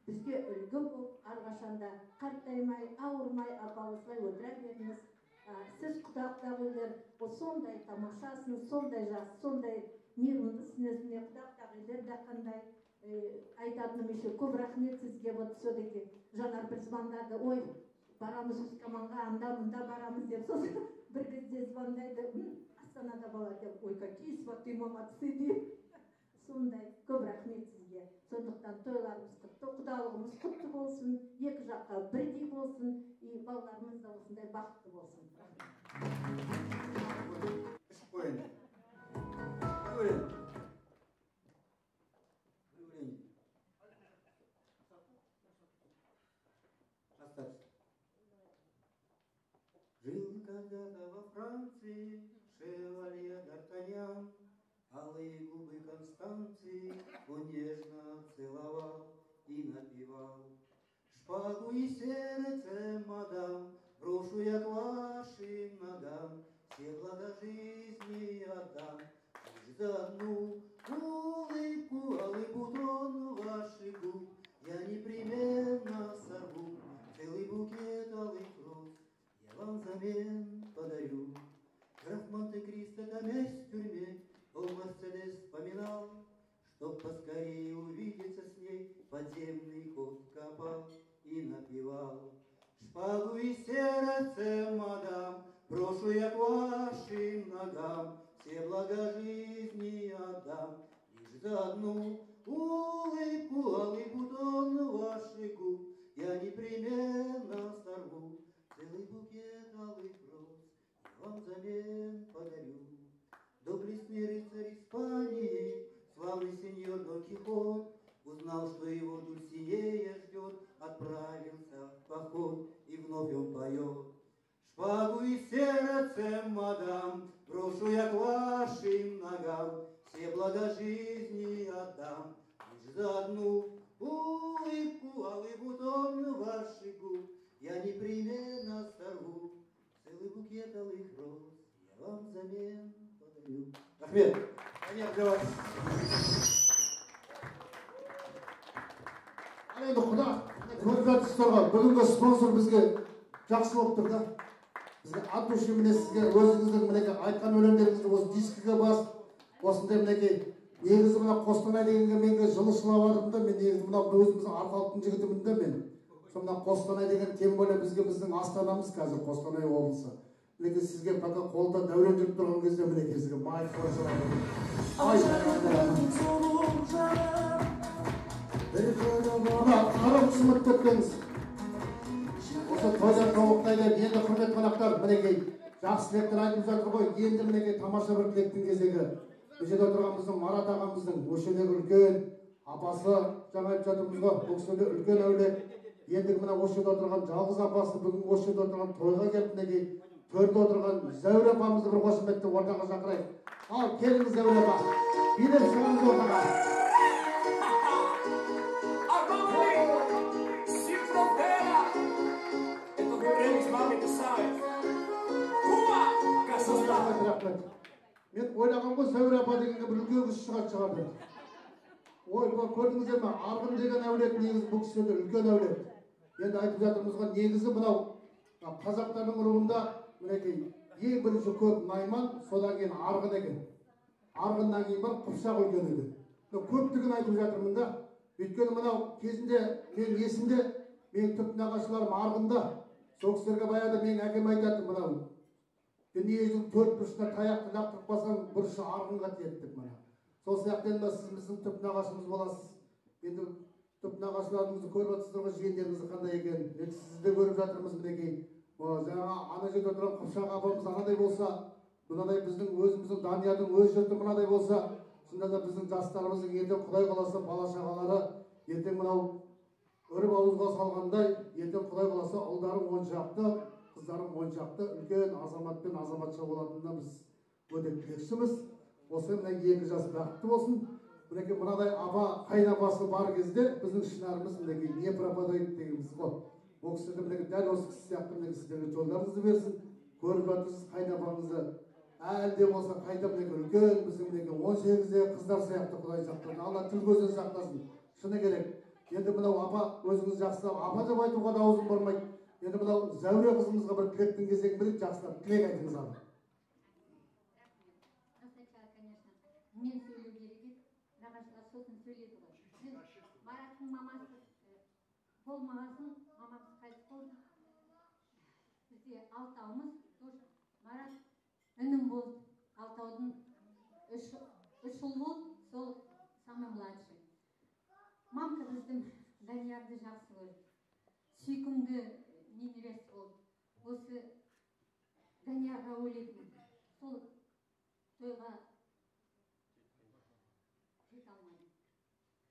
бізге үлгі болып, әрқашанда қартаймай, ауырмай, апа, осылай отыра беріңіз. Сіз, құда құдағилар, сондай тамашасыңыз, сондай жақсы, сондай мейірімдісіңіз. Міне, құда құдағилар да қандай. Айтатыным, еще көп рахмет сізге. Вот все таки Жанар бір звондады: «Ой, барамыз Өскеменға, анда мында барамыз», — деп. Сосын бір кезде звондайды: «Астанада болады», — деп. «Ой, какие сваты молодцы», — деп. Сондай көп рахмет сізге. Сондықтан тойларымыз құтты, құдалығымыз құтты болсын, екі жаққа бірдей болсын, и балаларымыз да осындай бақытты болсын. Ішіп қояйын. Бір өлең. Бір өлең. Жастар. Жил когда-то во Франции шевалье Д'Артаньян, алые губы Констанции он нежно целовал и напевал: «Шпагу и сердце, мадам, брошу я к вашим ногам, все блага жизни отдам лишь за одну улыбку, алый бутон ваших губ. Я непременно сорву целый букет алых роз, я вам взамен подарю». Граф Монте-Кристо, томясь в тюрьме, он Мерседес поминал, чтоб поскорее увидеться с ней, подземный ход копал и напевал: «Шпагу и сердце, мадам, брошу я к вашим ногам, все блага жизни отдам, лишь за одну улыбку, алый бутон ваших губ я непременно сорву. Целый букет алых роз я вам взамен подарю. Доблестный рыцарь Испании, славный сеньор Дон Кихот, узнал, что его Дульсинея ждет, отправился в поход, и вновь он поет. Шпагу и сердце, мадам, брошу я к вашим ногам, все блага жизни отдам, лишь за одну улыбку, алый бутон ваших губ я непременно сорву. Целый букет алых роз я вам взамен подарю. Рахмет! Для вас. Ал енді, құда, көріп жатырсыздар ғой, бүгінгі спонсор бізге жақсы болып тұр да. Бізге от души, міне, сізге өзіңіздің, мінекей, айтқан өлеңдеріңізді осы дискіге басып, осындай, мінекей. Негізі мына Қостанай дегенге мен жылы шылап жатырмын да. Мен негізі мынау өзіміздің Арқалықтың жігітімін да мен. Сол мына Қостанай деген, тем более бізге, біздің астанамыз қазір Қостанай облысы. Мінекей, сізге пока қолда дәурен жүріп тұрған кезде, мінекей, сізге майк. Ай, мына қарап ұмытып кетпеңіз, осы тойдан тобықтай деп. Енді, құрметті қонақтар, мінекей, жақсы тілектер айтып жатыр ғой. Енді, мінекей, тамаша бір тілектің кезегі. Бұл жерде отырған біздің Марат ағамыздың осы жердегі үлкен апасы, жаңа айтып жатырмыз ғой, бұл кісі де үлкен әулет. Енді мына осы жерде отырған жалғыз апасы, бүгін осы жерде отырған, тойға келіп, мінекей, төрде отырған Зәуре апамызды бір қошеметтеп ортаға шақырайық. Ал келіңіз, Зәуре апа, билеп шығыңыз ортаға. Sin frontera. Esto es un remix, mami, tú sabes. Cuba, Казахстан. Рахмет, рахмет. Мен ойлаған ғой, Зәуре апа дегенге бір үлкен кісі шығатын шығар деп. Ой, көрдіңіздер ме, Арғын деген әулет негізі бұл кісілер үлкен әулет. Енді айтып жатырмыз ғой, негізі мынау қазақтардың руында, мінекей, ең бірінші көп найман, содан кейін арғын екен. Арғыннан кейін барып қыпшақ үлкен екен. Көптігін айтып жатырмын да. Өйткені мынау кезінде мен есімде, менің түп нағашыларым арғында. Сол кісілерге баяғыда менің әкем айтатын: мынау дүниежүзінің төрт бұрышына таяқты лақтырып қалсаң, бұрышы арғынға тиеді деп. Мына сол сияқты енді сіз біздің түп нағашымыз боласыз. Енді түп нағашыларыңызды көріп жатырсыздар ғой, жиендеріңіз қандай екенін. Енді сізді де көріп жатырмыз, мінекей. Жаңа ана жерде отырған қыпшақ апамыз анадай болса, мынадай біздің өзіміздің Даниярдың өз жұрты мынадай болса, шынында да біздің жастарымыздың ертең, құдай қаласа, бала шағалары ертең мынау үріп ауызға салғандай, ертең, құдай қаласа, ұлдарың 10 шақты, қыздарың 10 шақты үлкен азамат пен азаматша болатынына біз өте тілекшіміз. Осы мына екі жас бақытты болсын. Мінекей, мынадай апа, қайынапасы бар кезде біздің шынарымыз, мінекей, не пропадает дегеніміз ғой. Ол кісілерді, мінекей, дәл осы кісі сияқты, мінекей, сіздерге жолдарыңызды берсін. Көріп жатырсыз қайынапаңызды, әлі де болса қайта, мінекей, үлкен біздің, мінекей, 18-дегі қыздар сияқты. Құдай сақтасын, Алла тіл көзден сақтасын, шыны керек. Енді мынау апа, өзіңіз жақсылап, апа деп айтуға да аузым бармайды. Енді мынау Зәуре қызымызға бір тілектің кезегін берейік, жақсылап тілек айтыңыз, апа. Сначала, конечно, мен сөйлеу керек еді, нағашылар сосын сөйледі ғой. Біз Мараттың мамасы болмағасын, мамамыз қайтыс болды. Бізде алтауымыз, тоже Марат інім болды. Алтаудың үш ұл болды, сол самый младший. Мамка біздің Даниярды жақсы көрді. Сүйкімді немересі болды. Осы Даниярға өлетін. Сол тойға жете алмадым.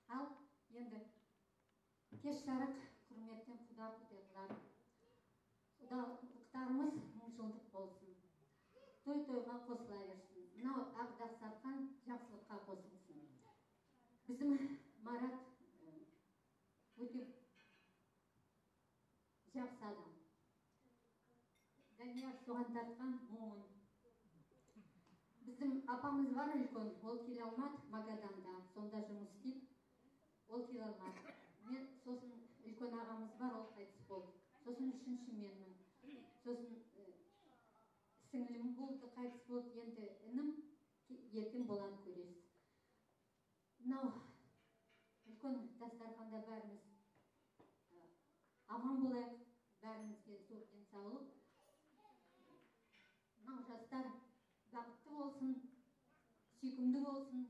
Ал енді кеш жарық, құрметті құда құдағилар. Құдалықтарымыз мың жылдық болсын. Той тойға қосыла берсін. Мынау ақ дастархан жақсылыққа қосылсын. Біздің Марат өте жақсы адам. Данияр соған тартқан мұңын. Біздің апамыз бар үлкен, ол келе алмады, Магаданда, сонда жұмыс істейді, ол келе алмады. Мен сосын үлкен ағамыз бар, ол қайтыс болды. Сосын үшінші менмін. Сосын сіңлім болды, қайтыс болды. Енді інім ертең болады, көресіз. Мынау үлкен дастарханда бәріміз аман болайық, бәрімізге зор денсаулық. Мынау жастар бақытты. болсын, сүйкімді болсын,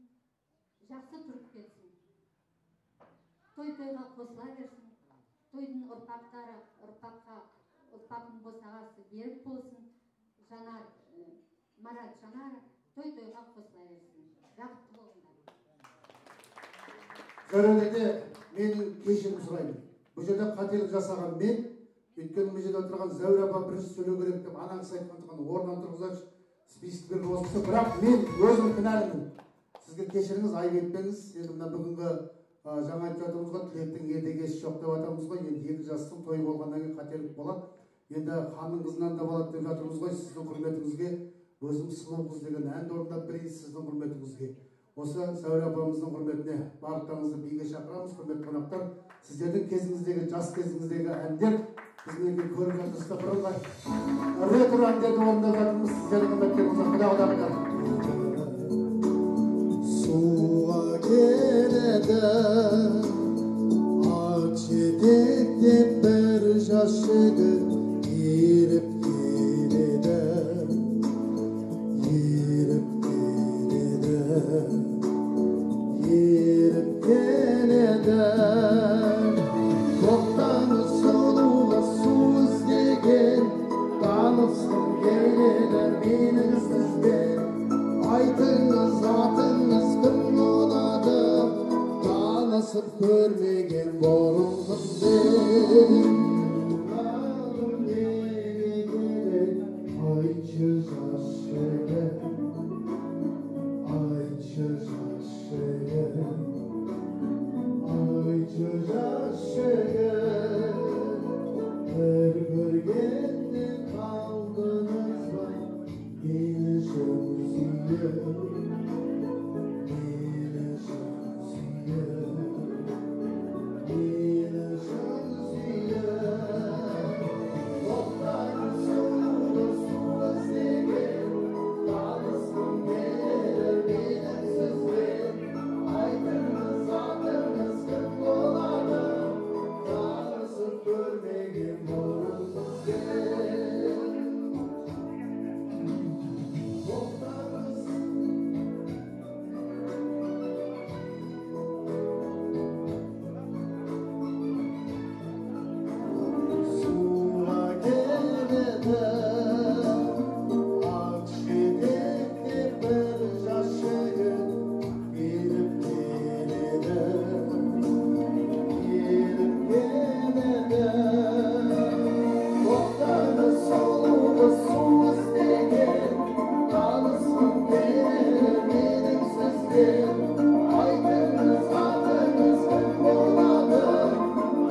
жақсы тұрып кетсін. Той тойға қосыла берсін. Тойдың ұрпақтары, ұрпақтың босағасы берік болсын. Жанар, Марат, Жанар той тойға қосыла берсін. Бақытты болыңдар. Зәуре, менің кешірім сұраймын. Бұл жерде қателік жасаған мен, өйткені бұл жерде отырған Зәуре апа бірінші сөйлеу керек деп ана кісі айтқан тұрған орнынан тұрғызайықшы, список беріп отырса, бірақ мен өзім кінәлімін. Сізге кешіріңіз, айып етпеңіз. Енді мына бүгінгі жаңа айтып жатырмыз ғой, тілектің ерте кеші жоқ деп жатырмыз ғой. Енді екі жастың тойы болғаннан кейін қателік болады. Енді ханның қызынан да болады деп жатырмыз ғой. Сіздің құрметіңізге өзім сұлу қыз деген әнді орындап берейін сіздің құрметіңізге. Осы Зәуре апамыздың құрметіне барлықтарыңызды биге шақырамыз, құрметті қонақтар. Сіздердің кезіңіздегі, жас кезіңіздегі әндер біз мінекей көріп жатырсыздар, бірыңғай ретро әндерді орындап жатырмыз. Сіздердің құрметтеріңізге құда құдағилар. Суға келеді ат жетектеп бір жас жігіт еріп келеді, еріп келеді, еріп келеді. Тоқтаңыз сұлуға су іздеген, танысқым келеді менің сізбен. Айтыңыз атыңыз кім болады, танысып көрмеген бұрын қызбен. Неге керек айтшы жас жігіт, айтшы жас жігіт, айтшы жас жігіт. Бір көргеннен қалдыңыз ба, мені шын сүйіп, мені шын сүйіп, мені шын сүйіп. Тоқтаңыз сұлуға су іздеген, танысқым келеді менің сізбен. Айтыңыз атыңыз кім болады, танысып көрмеген бұрын қызбен. Тоқтаңыз. Суға келеді ат жетектеп бір жас жігіт еріп келеді, еріп келеді. Тоқтаңыз сұлуға су іздеген, танысқым келеді менің сізбен. Айтыңыз атыңыз кім болады,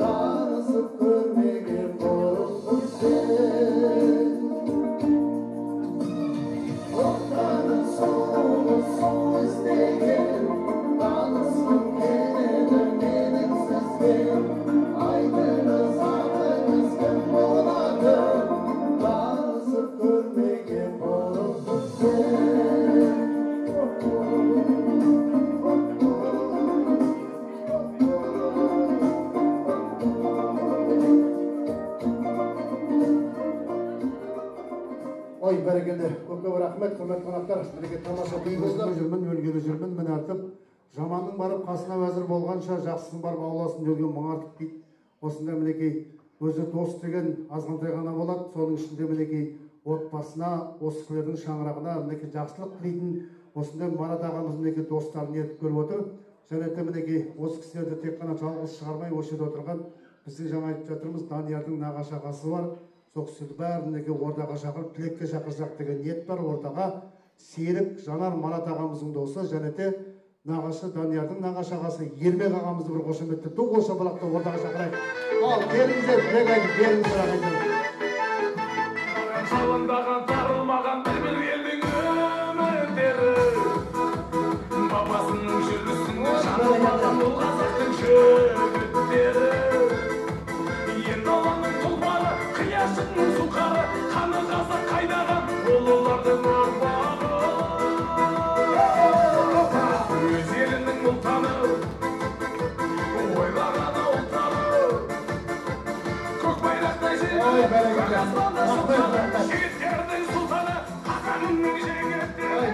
танысып көрмеген бұрын қызбен. Тоқтаңыз сұлуға су іздеген, танысқым келеді менің сізбен. Айтыңыз атыңыз кім болады, танысып көрмеген бұрын қызбен. Ой, бәрекелді, көп көп рахмет, құрметті қонақтар. Мінекей тамаша би болды. Жүрмін, өлгелі жүрмін, міне артып. Жаманның барып қасына уәзір болғанша, жақсының барып ауласын өлген мың артық дейді. Осында мінекей өзі дос деген азғантай ғана болады. Соның ішінде мінекей отбасына, осы кісілердің шаңырағына мінекей жақсылық тілейтін осындай Марат ағамыз мінекей достарын ертіп келіп отыр. Және де мінекей осы кісілерді тек қана жалғыз шығармай, осы жерде отырған біздің жаңа айтып жатырмыз, Даниярдың нағашы ағасы бар. Сол кісілерді бәрін мінекей ордаға шақырып, тілекке шақырсақ деген ниет бар. Ордаға Серік, Жанар, Марат ағамыздың досы, және де нағашы Даниярдың нағашы ағасы Ермек ағамызды бір қошеметтеп, ду қол шапалақтап ордаға шақырайық. Ал келіңіздер, тілек айтып беріңіздер ағайындар. Жалындаған, тарылмаған бір елдің үміттері, бабасының жүрісін жаңылмаған бұл қазақтың жігіттері. Ен даланың тұлпары, қияшының сұңқары, қаны қазақ қайнаған ол олардың ұрпағы. Өз елінің ұлтаны, ойлағаны ұлтаны, көк байрақтай желбіреп, көк аспанда шоқтаны, жігіттердің сұлтаны, қазақ Ай,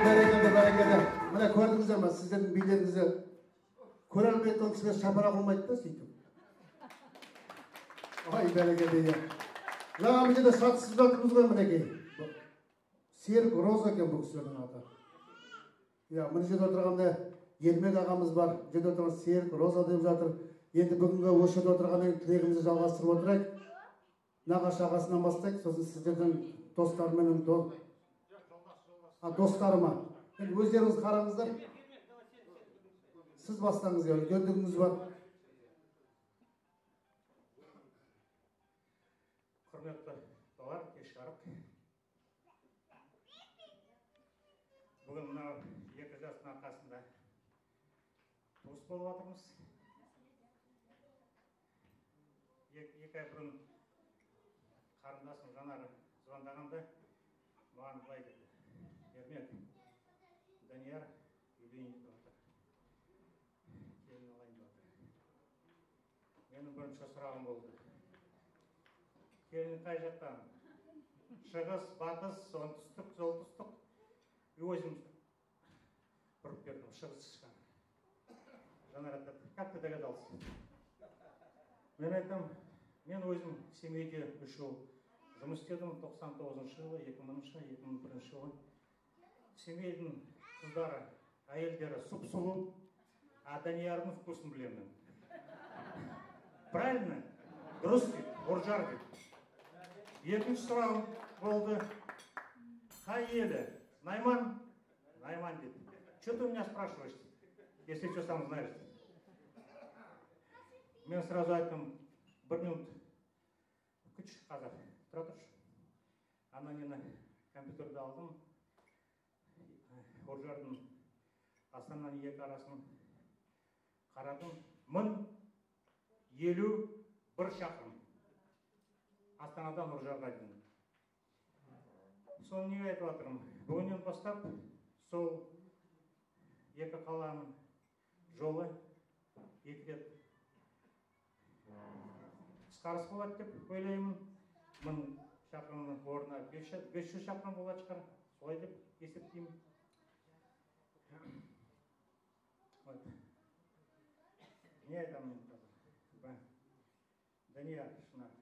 бәрекелді, бәрекелді. Міне көрдіңіздер ме, сіздердің билеріңізді көре алмайтын кісілер шапарақ болмайды да сөйтіп. Ай, бәрекелді, иә. Жаңа мына жерде шатысып жатырмыз ғой мінекей. Серік Роза екен бұл кісілердің аты. Иә, мына жерде отырған міне Ермек ағамыз бар, мына жерде отырған Серік Роза деп жатыр. Енді бүгінгі осы жерде отырған тілегімізді жалғастырып отырайық. Нағашы ағасынан бастайық, сосын сіздердің достарыменен достарыма. Енді өздеріңіз қараңыздар. Сіз бастаңыз, үлкендігіңіз бар. Құрметті балалар, кеш жарық. Бүгін мынау екі жастың арқасында туыс болып жатырмыз. Екі ай бұрын қарындасым Жанар звондағанда маған былай деді: Ермек, Данияр үйленейін деп жатыр, келін алайын деп жатыр. Менің бірінші сұрағым болды: келін қай жақтан? Шығыс, батыс, оңтүстік, солтүстік? Өзім бұрып бердім, шығыс шығар. Жанар айтады: как ты догадался? Мен айтам, мен өзім Семейде 3 жыл жұмыс істедім, 99 жылы, 2000-шы, 2001 жылы. Семейдің қыздары, әйелдері сұп-сұлу, а Даниярдың вкусын білемін. Правильно? Дұрыс дейді, Үржар дейді. Екінші сұрағым болды: қай елі? Найман? Найман дейді. Че ты у меня спрашиваешь, если что сам знаешь? Мен сразу айттым: бір минут күтші, қазір тұра тұршы. Ана нені компьютерді алдым, Үржардың Астананың екі арасын қарадым, 1051 шақырым Астанадан Үржарға дейін. Соны неге айтып жатырмын? Бүгіннен бастап сол екі қаланың жолы екі рет қысқарыс болады деп ойлаймын. 1000 шақырымның орнына 500 шақырым болады шығар, солай деп есептеймін. Вот. Не айтамын мен қазір? Данияр, Шынар,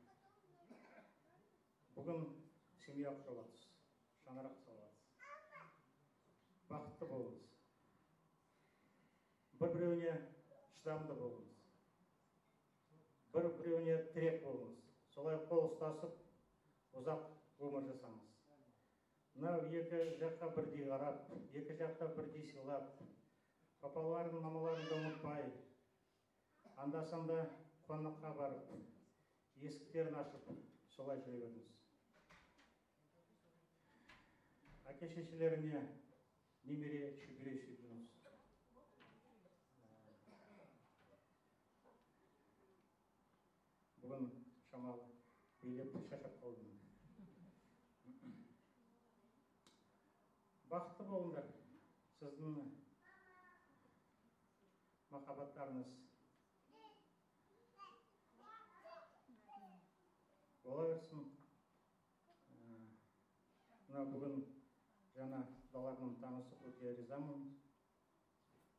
бүгін семья құрып жатырсыз, шаңырақ салып жатырсыз. Бақытты болыңыз. Бір-біреуіне шыдамды болыңыз. Бір-біреуіне тірек болыңыз. Солай қол ұстасып, ұзақ өмір жасаңыз. Мынау екі жаққа бірдей қарап, екі жақта бірдей сыйлап, папаларын, мамаларын да ұмытпай, анда-санда қонаққа барып, есіктерін ашып, солай жүре беріңіз. Әке шешелеріне немере, шөбере сүйдіңіз. Бүгін шамалы билеп шаршап қалдым. Бақытты болыңдар. Сіздің махаббаттарыңыз бола берсін. Мына бүгін жаңа балалармен танысып өте ризамын.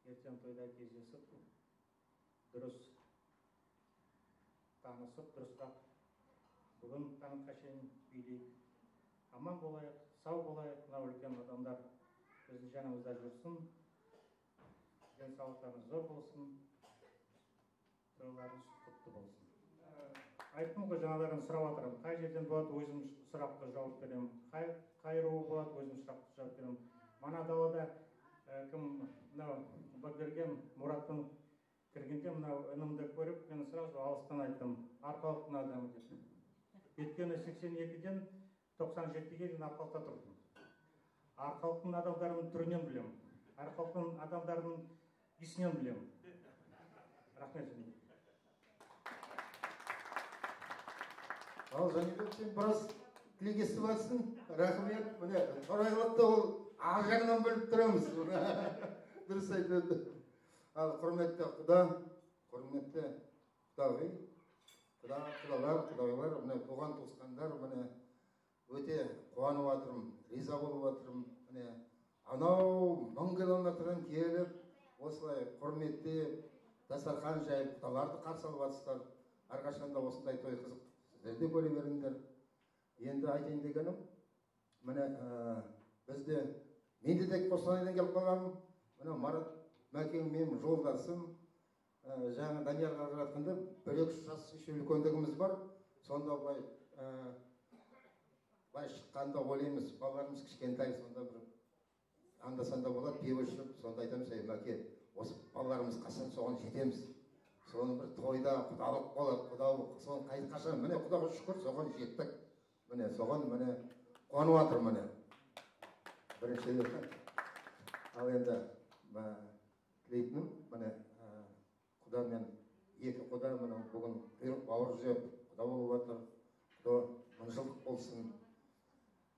Ертең тойда кездесіп, дұрыс танысып, дұрысырақ бүгін таңға шейін билейік. Аман болайық, сау болайық. Мынау үлкен адамдар біздің жанымызда жүрсін. Денсаулықтарыңыз зор болсын, тойларыңыз құтты болсын. Айттым ғой, жаңаларын сұрап жатырмын. Қай жерден болады, өзім сұрақты жауап беремін. Қай руы болады, өзім сұрақты жауап беремін. Мана далада кім мынау Бакберген Мұраттың кіргенде мынау інімді көріп, мен сразу алыстан айттым: Арқалықтың адамы деп. Өйткені 82-ден 97-ге дейін Арқалықта тұрдым. Арқалықтың адамдарының түрінен білемін. Арқалықтың адамдарының иісінен білемін. Рахмет. Ал Жәнібек, сен біраз тілек естіп жатсың. Рахмет. Міне, торайлықты ол ар жағынан біліп тұрамыз. Дұрыс айтады. Ал құрметті құда, құрметті құдағи, құда, құдалар, құдағилар, міне туған туысқандар, міне Өте қуанып жатырмын, риза болып жатырмын. Міне, анау 1000 километрден келіп, осылай құрметтеп, дастархан жайып, құдаларды қарсы алып жатсыздар. Әрқашанда осындай той қызық сіздер де көре беріңдер. Енді айтайын дегенім, міне, бізде мен де тек Қостанайдан келіп қалғанмын. Міне, Марат Мәкең менің жолдасым. Жаңа Даниярға қаратқанда 1-2 жас еще үлкендігіміз бар. Сонда былай шыққанда ойлаймыз, балаларымыз кішкентай, сонда бір анда-санда болады, пиво ішіп, сонда айтамыз, ей Мәке, осы балаларымыз қашан соған жетеміз? Соны бір тойда құдалық болады, құдалық, соны қашан, міне Құдайға шүкір, соған жеттік. Міне, соған міне қуанып жатыр міне. Біріншіден, ал енді тілейтінім, міне құда мен екі құда міне бүгін құйрық бауыр жеп құда болып жатыр. Құда мыңжылдық болсын.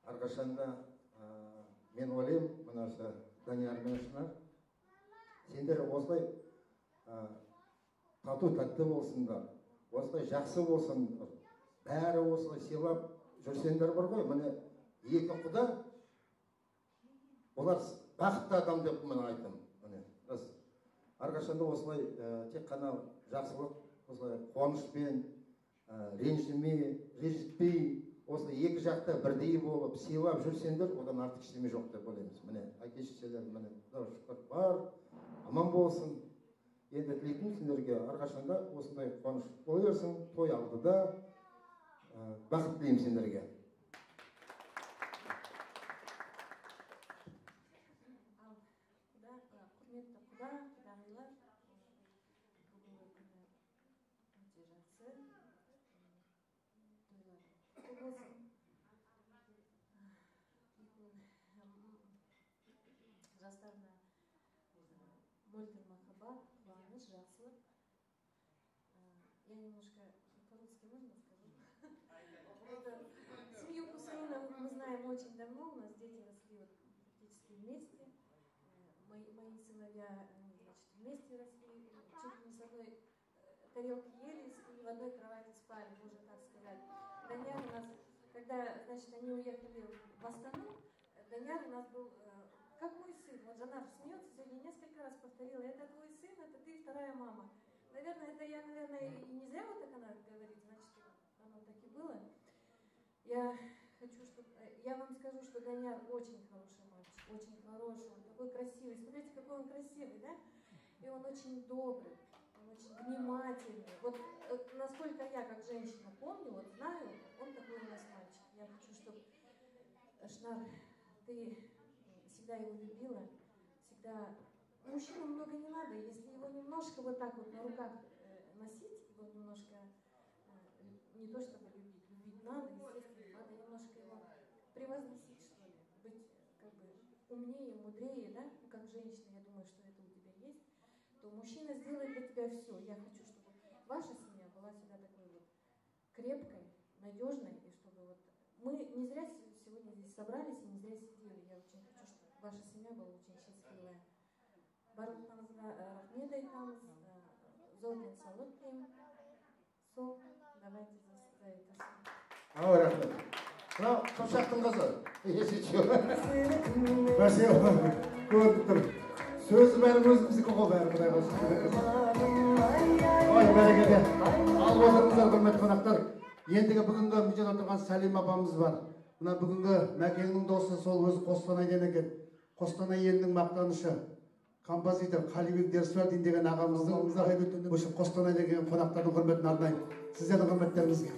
Әрқашанда мен ойлаймын, мына осы Данияр мен Шынар, сендер осылай тату тәтті болсындар, осылай жақсы болсындар, бәрі осылай сыйлап жүрсеңдер бар ғой, міне екі құда, олар бақытты адам деп мен айтамын. Міне, рас. Әрқашанда осылай тек қана жақсылық, осылай қуанышпен, ренжімей, ренжітпей, осылай екі жақта бірдей болып сыйлап жүрсеңдер, одан артық ештеме жоқ деп ойлаймыз. Міне, әке шешелер, міне, Құдайға шүкір, бар, аман болсын. Енді тілейтінім сендерге әрқашанда осындай қуаныш бола берсін, той алдыда, бақыт тілеймін сендерге. Ал құда, құрметті құда, құдағилар, бүгінгі күні өте жақсы. Тойлар құтты болсын. Жастарына мөлдір махаббат, қуаныш, жақсылық. Я немножко по-русски можно скажу? Семью Хусаиновых мы знаем очень давно, у нас дети росли вот практически вместе. Мои сыновья, они, значит, вместе росли, чуть ли не с одной тарелки ели и в одной кровати спали, можно так сказать. Данияр у нас, когда, значит, они уехали в Астану, Данияр у нас был как мой сын. Вот Жанар смеется, сегодня несколько раз повторила, это твой сын, это ты вторая мама. Наверное, это я, наверное, и не зря вот так она говорит, значит, оно так и было. Я хочу, чтобы... Я вам скажу, что Данияр очень хороший мальчик, очень хороший, он такой красивый. Смотрите, какой он красивый, да? И он очень добрый, он очень внимательный. Вот насколько я, как женщина, помню, вот знаю, он такой у нас мальчик. Я хочу, чтобы, Шнар, ты всегда его любила, всегда... Мужчину много не надо, если его немножко вот так вот на руках носить, его немножко, не то чтобы любить, любить надо, естественно, надо немножко его превозносить, что ли, быть как бы умнее, мудрее, да, ну, как женщина, я думаю, что это у тебя есть, то мужчина сделает для тебя все. Я хочу, чтобы ваша семья была всегда такой вот крепкой, надежной, и чтобы вот мы не зря сегодня здесь собрались и не зря сидели. Я очень хочу, чтобы ваша семья была очень счастливая. Барлықтарыңызға рахмет айтамыз, зор денсаулық тілеймін. Сол, давайте за это. Ау, рахмет. Мынау Қыпшақтың қызы. Если че. Бәсе, көрініп тұр. Сөзі бәрі өзіміздікі ғой, бәрі Құдайға шүкір. Ой, бәрекелді. Ал отырыңыздар, құрметті қонақтар. Ендігі бүгінгі мына жерде отырған Сәлим апамыз бар. Мына бүгінгі Мәкеңнің досы, сол өзі Қостанайдан екен. Қостанай елінің мақтанышы. Композитор Қалибек Дерсуалдин деген ағамыздың осы Қостанайдан келген қонақтардың құрметін арнаймын. Сіздердің құрметтеріңізге.